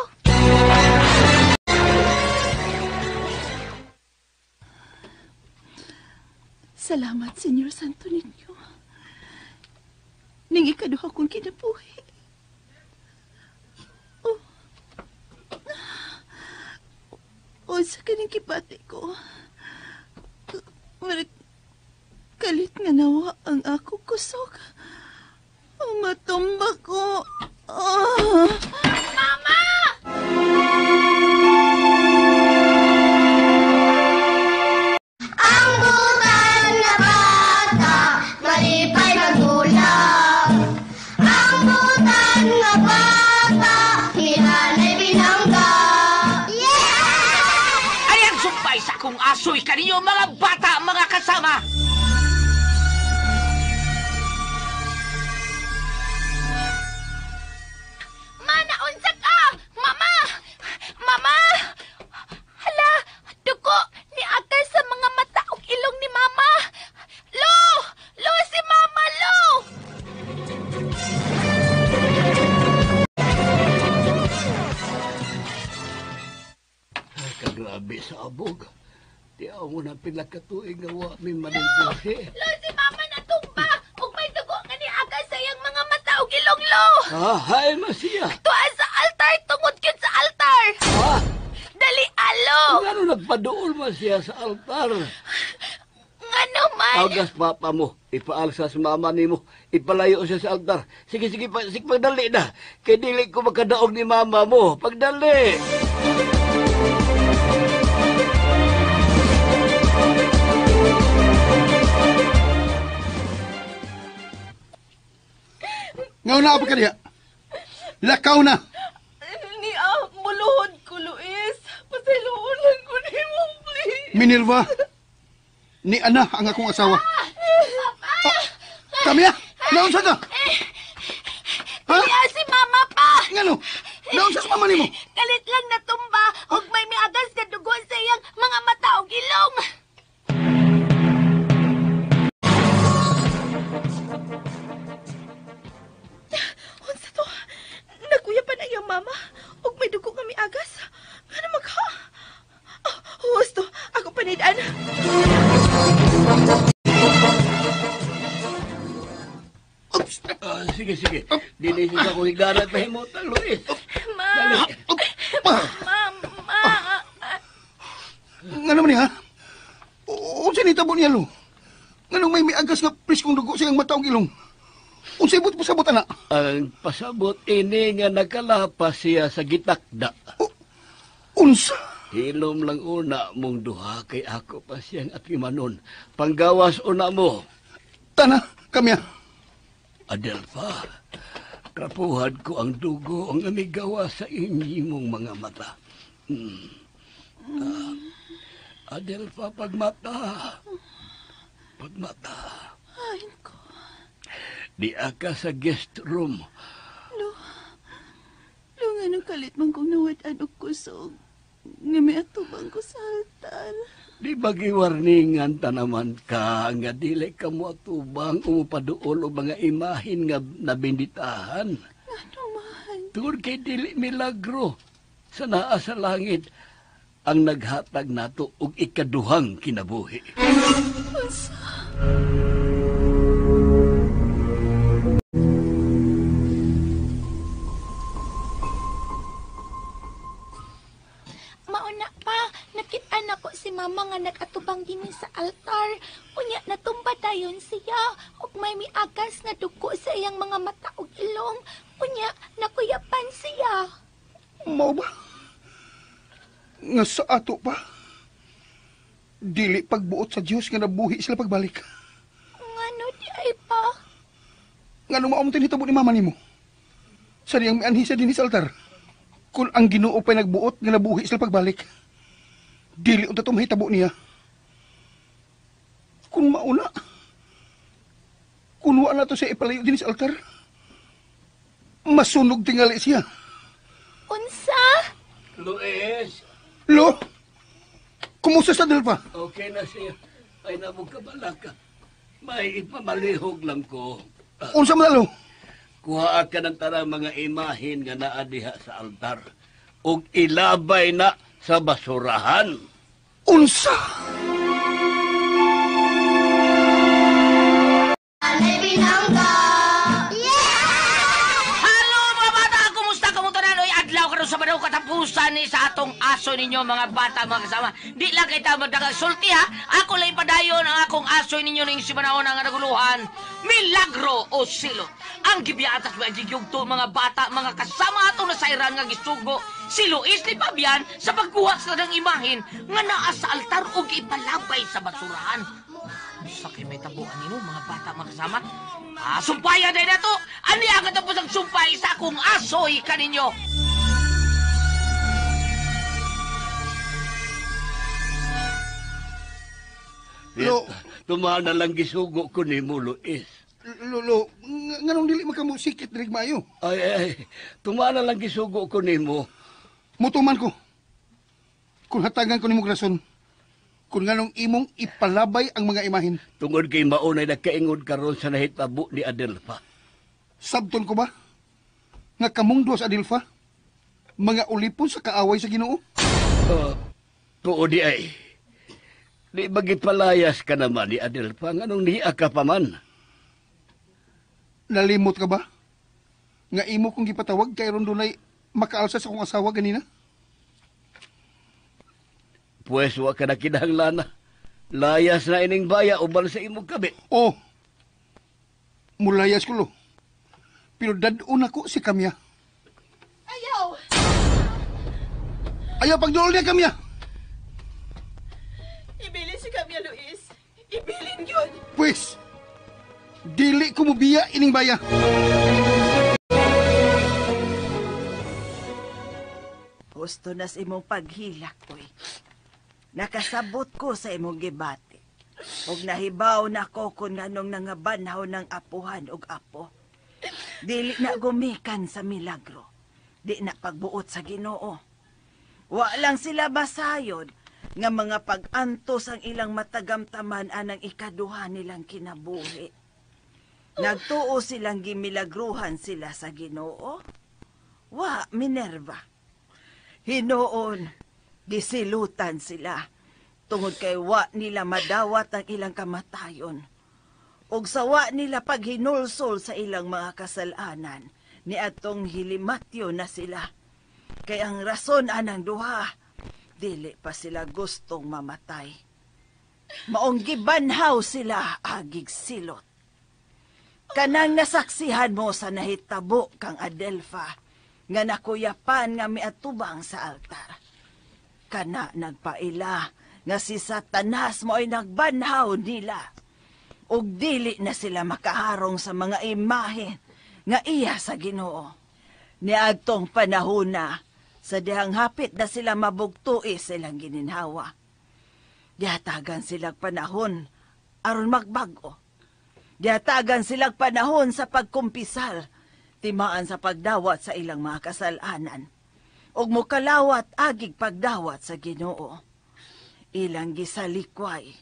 Salamat, Senyor Santo Niño. Ning ikaduha kong kinabuhi. Oh. Oh, sa kaning kipati ko. Marag, kalit nga nawa ang ako kusog. Oh, matumba ko. Ah. Mama! Ang butan na bata, malipay magulang. Ang butan nga bata, hinanay binangga. Yeah! Ayan sumpay sa akong asoy kaninyo mga bata, mga kasama! Mana Grabe sa abog. Di ako na pila ka tuig nga wa mi manilbuhi. Lo, si mama natumba! Ug may dugo nga niaga sa iyang mga mata ug ilong, lo! Ha, hay masiya. Tuwa sa altar! Tungod yun sa altar! Ha? Dali, alo! Ngano nagpaduol man siya sa altar? Ngano man? Agas papa mo, ipaalsa sa mama nimo, ipalayo siya sa altar. Sige, sige, pa, sige, pagdali na. Kay dili ko makadaog ni mama mo. Pagdali! Ngaw na pa ka diha. Lakaw na. Ni ah, muluhod ko, Luis. Pasayloon lang ko nimo, please. Minerva. Ni Ana ang akong asawa. Ah, Kamya, naunsa ka? Ha? Dali, ah, si mama pa! Ngano? Naunsa sa mama nimo? Kalit lang natumba ug may miagas nga dugo sa iyang mga mata ug ilong. Unsa to? Nakuya pa na iyang mama. Ug may dugo nga miagas. Ngano magha? Oh, husto. Ako panid-an. Oops. Ah, sige, sige. Dili siya sa akong higdaran pahimutan, Luis. Ma, Ah, ma, ma. Ngano man ni ha? Unsa ni tabo niya lo? Nganong may miagas nga preskong dugo sa iyang mata ug ilong? Unsay but pasabot ana? Ang pasabot ini nga nakalapas siya sa gitakda. Unsa? Hilom lang una mong duha kay ako pa siyang atimanon. Panggawas una mo. Tana, kamya. Adelfa, trapuhan ko ang dugo ang amigawa sa inyong mga mata. Hmm. Ah, Adelfa, pagmata. Pagmata. Ay, ko. Di ka sa guest room. Lo, lo nga nung kalit man kong nawad-an og kusog. Nga may atubang ko sa altar. Di ba giwarningan ta naman ka nga dili ka mo atubang umupaduol o mga imahin nga nabinditahan. Ngano man? Tungod kay dili milagro sa naa sa langit ang naghatag nato og ikaduhang kinabuhi. Unsa? Mauna pa, nakita na ko si mama nga nagatubang dinhi sa altar. Unya natumba dayon siya ug may miagas nga dugo sa iyang mga mata ug ilong. Unya nakuyapan siya. Mao ba? Nga sa ato pa. Dili pagbuot sa Dios nga nabuhi sila pagbalik. Ngano di ay pa? Nganong mao man hitabo ni mama nimo? Sa diyang mianhi sa dinhi sa altar. Kung ang Ginoo pa'y nagbuot nga nabuhi sila pagbalik. Dili unta to mahitabo niya. Kung mauna, kung wala to siya ipalayo dinhi sa altar, masunog tingali siya. Unsa? Luis, Lo, kumusta sa Delva? okay na siya. Ay namo ka balaka. May ipamalihog lang ko. Ah, Unsa man lo? Kuha ka ng tanang mga imahin nga naa diha sa altar ug ilabay na sa basurahan. Unsa? Anay binangga. Hello mga bata! Kumusta kamo tanan? Oy, adlaw karon sa Sabado katapusan ni sa atong aso ninyo mga bata mga kasama. Di lang kay tamad sulti ha. Ako lang ipadayon ang akong aso ninyo ning simanahon nga naguluhan. Milagro o silo. Ang gibiatas mga gigyugto mga bata mga kasama atong nasayran nga gisugo si Luis ni Fabian sa pagkuha sa tanang imahin nga naa sa altar ug ipalabay sa basurahan. Sa kay may tabuan nino, mga bata mga kasama. Ah, sumpayan din na to! Ani ang katapos ang sumpay sa akong asoy kaninyo? Lo. Tumaan na lang gisugo ko nimo, Luis. Lo, lo, nganong dili makamusikit diri maayo? Ay, ay, tumaan na lang gisugo ko nimo. Mutuman ko. Kung hatagan ko nimo rason, kung nganong imong ipalabay ang mga imahin, Tungod kay maunay nagkaingon karon sa nahitabo ni Adelfa. sabton ko ba? Nga kamong duha sa Adelfa, mga ulipon sa kaaway sa Ginoo? Ah, Tuod di ay. Di ba gipalayas ka naman ni Adelfa? Nganong niya ka pa man? Nalimot ka ba? Nga imo kong gipatawag kay ron dunay makaalsa sa akong asawa ganina? Pwes wa ka na kinahanglan. Layas na ining baya uban sa imong kabit. Oh. Mulayas ko lo. Pero dad-on ako si Kamya. Ayaw! Ayaw pagduol niya, Kamya! Ibilin si Kamya, Luis. Ibilin yun. Pwes, dili ko mubiya ining baya. Gusto na sa imong paghilak, oy. Nakasabot ko sa imong gibati. Og nahibaw na ko kung nganong nangabanhaw ng apuhan og apo. Dili na gumikan sa milagro. Di na pagbuot sa Ginoo. Wa lang sila basayod nga mga pag-antos ang ilang matagamtaman anang ikaduha nilang kinabuhi. Nagtuo silang gimilagruhan sila sa Ginoo. Wa Minerva. Hinuon, gisilutan sila tungod kay wa nila madawat ang ilang kamatayon. Ug sa wa nila paghinulsol sa ilang mga kasalanan, niadtong hilimatyo na sila. Kay ang rason anang duha, dili pa sila gustong mamatay. Maong gibanhaw sila agig silot. Kanang nasaksihan mo sa nahitabo kang Adelfa, nga nakuyapan nga miatubang sa altar. Kana nagpaila nga si Satanas mo ay nagbanhaw nila. Ug dili na sila makaharong sa mga imahe nga iya sa Ginoo. Niadtong panahona, sa dihang hapit na sila mabugtui silang gininhawa. Dihatagan silang panahon aron magbag-o. Dihatagan silang panahon sa pagkumpisal, timaan sa pagdawat sa ilang mga kasalanan. Ug mokalawat agig pagdawat sa Ginoo. Ilang gisalikway.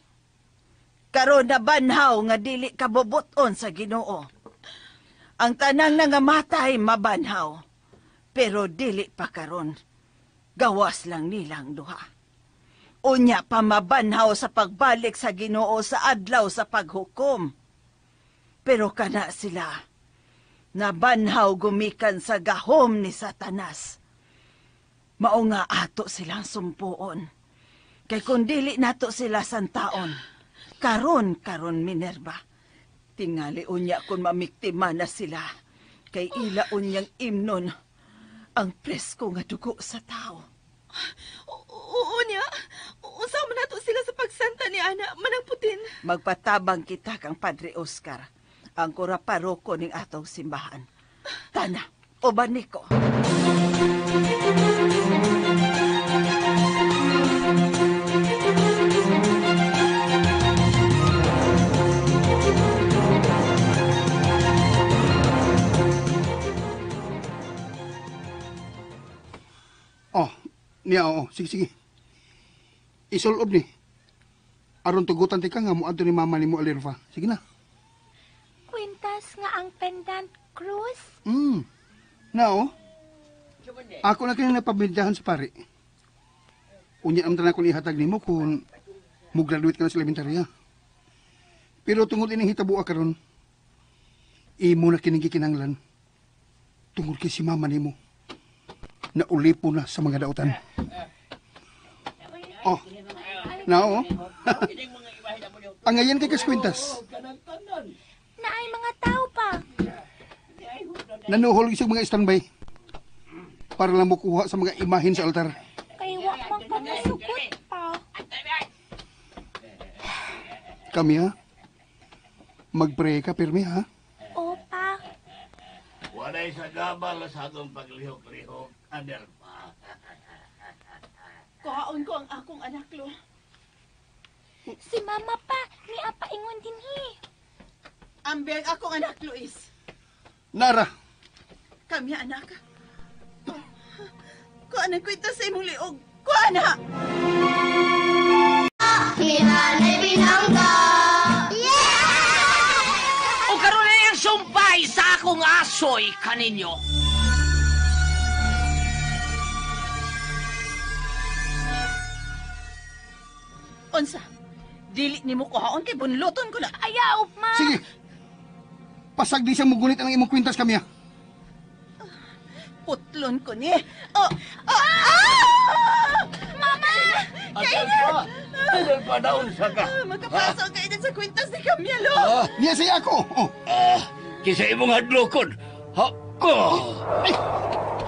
Karon na banhaw nga dili kabubuton sa Ginoo. Ang tanang nangamatay mabanhaw, pero dili pa karon. Gawas lang nilang duha. Unya pa mabanhaw sa pagbalik sa Ginoo sa adlaw sa paghukom. Pero kana sila, nabanhaw gumikan sa gahom ni Satanas. Mao nga ato silang sumpuon. Kay kung dili nato sila santaon, karon karon Minerva, tingali unya kung mamiktima na sila, kay ila unyang imnon ang presko nga dugo sa tao. Oo niya. Unsa man nato sila sa pagsanta ni Ana, Manang Putin. Magpatabang kita kang Padre Oscar, ang kura paroko ning atong simbahan. Tana, uban niko. Oh, niya, oo. Sige, sige. Isulob ni. Aron tugutan ti ka nga moadto ni mama nimo Adelfa. Sige na. Kwintas nga ang pendant krus. Na, oh. Ako na kini napabindahan sa pari. Unya ang tanan kong ihatag nimo kung mo-graduate ka na sa elementarya. Pero tungod ining hitabo karon, imo na kining gikinahanglan. Tungod kay si mama nimo naulipo na sa mga dautan. Oh, na oh. Ang ngayon kay Kaskwintas. Naay mga tao pa. Nanuhol isang mga standby para lang mukuha sa mga imahin sa altar. Kay wa man ka masugot pa. Kami ha? Magpray ka pirmi ha? Opa. Walay sa gabal sa atong paglihok-lihok, Adelfa. Kuhaon ko ang akong anak, lo. Si mama pa, ni apa ingon din hi. Ambi ang akong anak, Luis. Nara. Kami, anak. Kuha na kwenta sa imong liog. Kuha na! Hinanay binangga. Yeah! O karon na ang sumpay sa akong asoy kaninyo. Unsa? Dili nimo kuhaon kay bunluton ko na. Ayaw, ma. Sige. Pasag di siya mugunit ang imong kwintas kami. Putlon ko ni. Oh, oh, ah! Mama! Adelfa! Adelfa, naunsa ka? Makapasok kayo din sa kwintas ni Camilo. Ah, Niya siya ako. Oh. ah, kinsa imong hadlokon? Ha? Oh. Ay,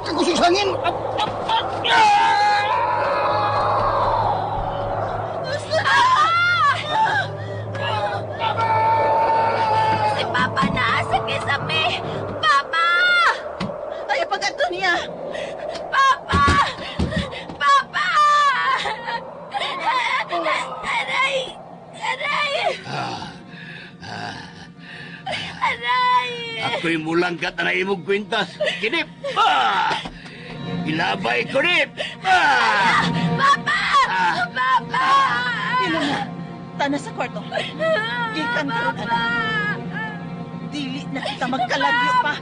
kagusog sa hangin. Si Papa naa sa kisame. Papa! Ay, pag-adto niya. Papa! Papa! Aray! Aray! Aray! Ako'y mulangkat na imong kwintas. Kinip! Ah! Ilabay ko nip! Ah! Papa! Papa! Ilo na. Tana sa kwarto. Gikan karon anak. Dili na kita magkalagyo pa.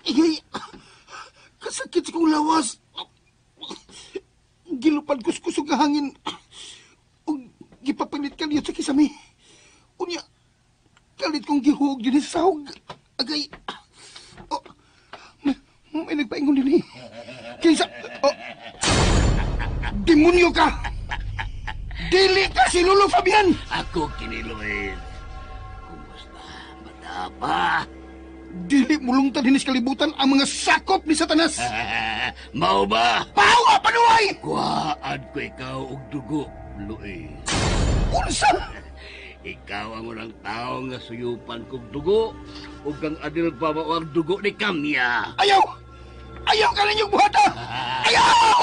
Igay, kasakit sa kong lawas. Gilupad kuskusog nga hangin. Ug gipapalit ka niyo sa kisami. Unya, kalit kong gihuog din sa sahog. Agay, oh, may nagpaingon din eh. Kinsa, oh, demonyo ka! Dili ka si Lolo Fabian! Ako kini Luis. Kumusta? Madapa? Dili mulungtad hinis kalibutan ang mga sakop ni Satanas! Mao ba? Pawa panuay! Kuhaan ko ikaw og dugo, Luis. Unsa? Ikaw ang unang tao nga suyupan kog dugo ug ang Adelfa mao ang dugo ni Kamya. Ayaw! Ayaw ka ninyong buhata! Ayaw!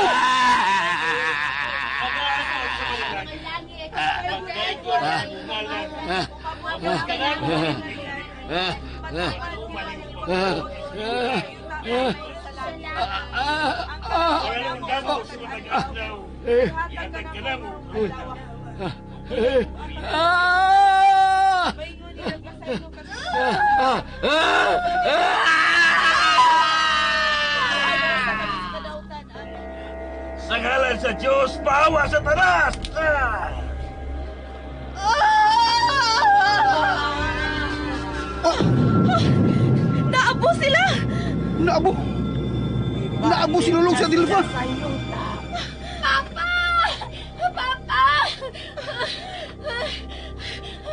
Sa ngalan sa Diyos, paawa sa tanas! Ah! Naabo sila! Naabo! Naabo si Lulong sa Dilfa! Papa! Papa!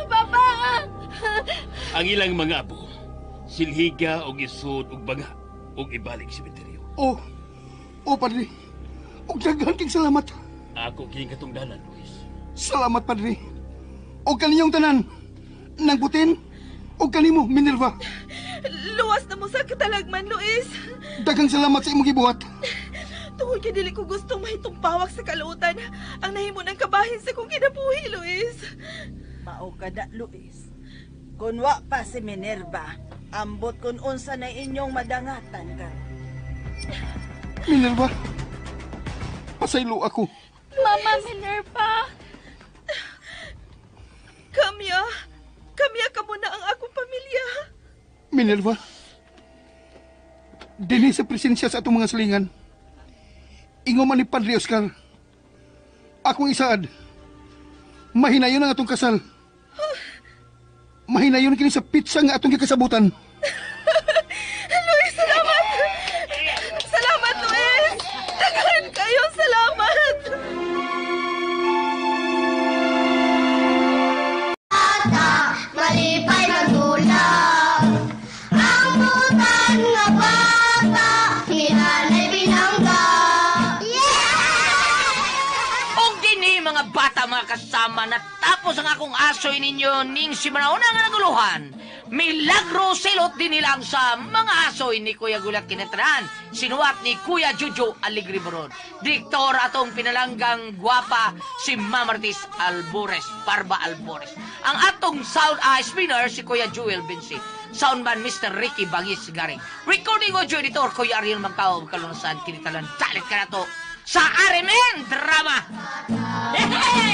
Papa! Ang ilang mga abo, silhiga og isod og banga og ibalik sementeryo. Oh, oh, padre. Og daghan kang salamat. Ako kining katungdanan, Luis. Salamat, padre. Og kaninyong tanan. Nang putin, og kanimo, Minerva. Luwas na mo sa katalagman, Luis. Daghang salamat sa imong gibuhat. Tungod kay dili ko gustong mahitong pawak sa kalutan ang nahimo ng kabahin sa kong kinabuhi, Luis. Mao ka da, Luis. Kun wa pa si Minerva, ambot kun unsa na inyong madangatan karon. Minerva, pasaylo ako. Mama Minerva! Kamya, Kamya ka muna ang akong pamilya. Minerva, dinhi sa presensya sa atong mga salingan, ingon man ni Padre Oscar, akong isaad, mahinayon ang atong kasal. Mahinayon kini sa pitsa nga atong gikasabutan. Luis, salamat! Salamat, Luis! Daghan kayo, salamat! Malipay magdulong. Ang butan nga bata, ni Nanay binangga. Yeah! Og dinhi mga bata mga kasama natapos ang akong asoy ninyo ning simanauna nga naguluhan. Milagro silot din nilang sa mga asoy ni Kuya Gulat Kinatran, sinuwat ni Kuya Jujo Aligri Boron. Direktor atong pinalanggang gwapa si Mamartis Albores, Barba Albores. Ang atong sound spinner si Kuya Joel Vinci. Soundman Mr. Ricky Bangis Garing. Recording audio editor Kuya Ariel Magpao Kalunasan kinitalan dalit ka na to sa RMN Drama. Hey!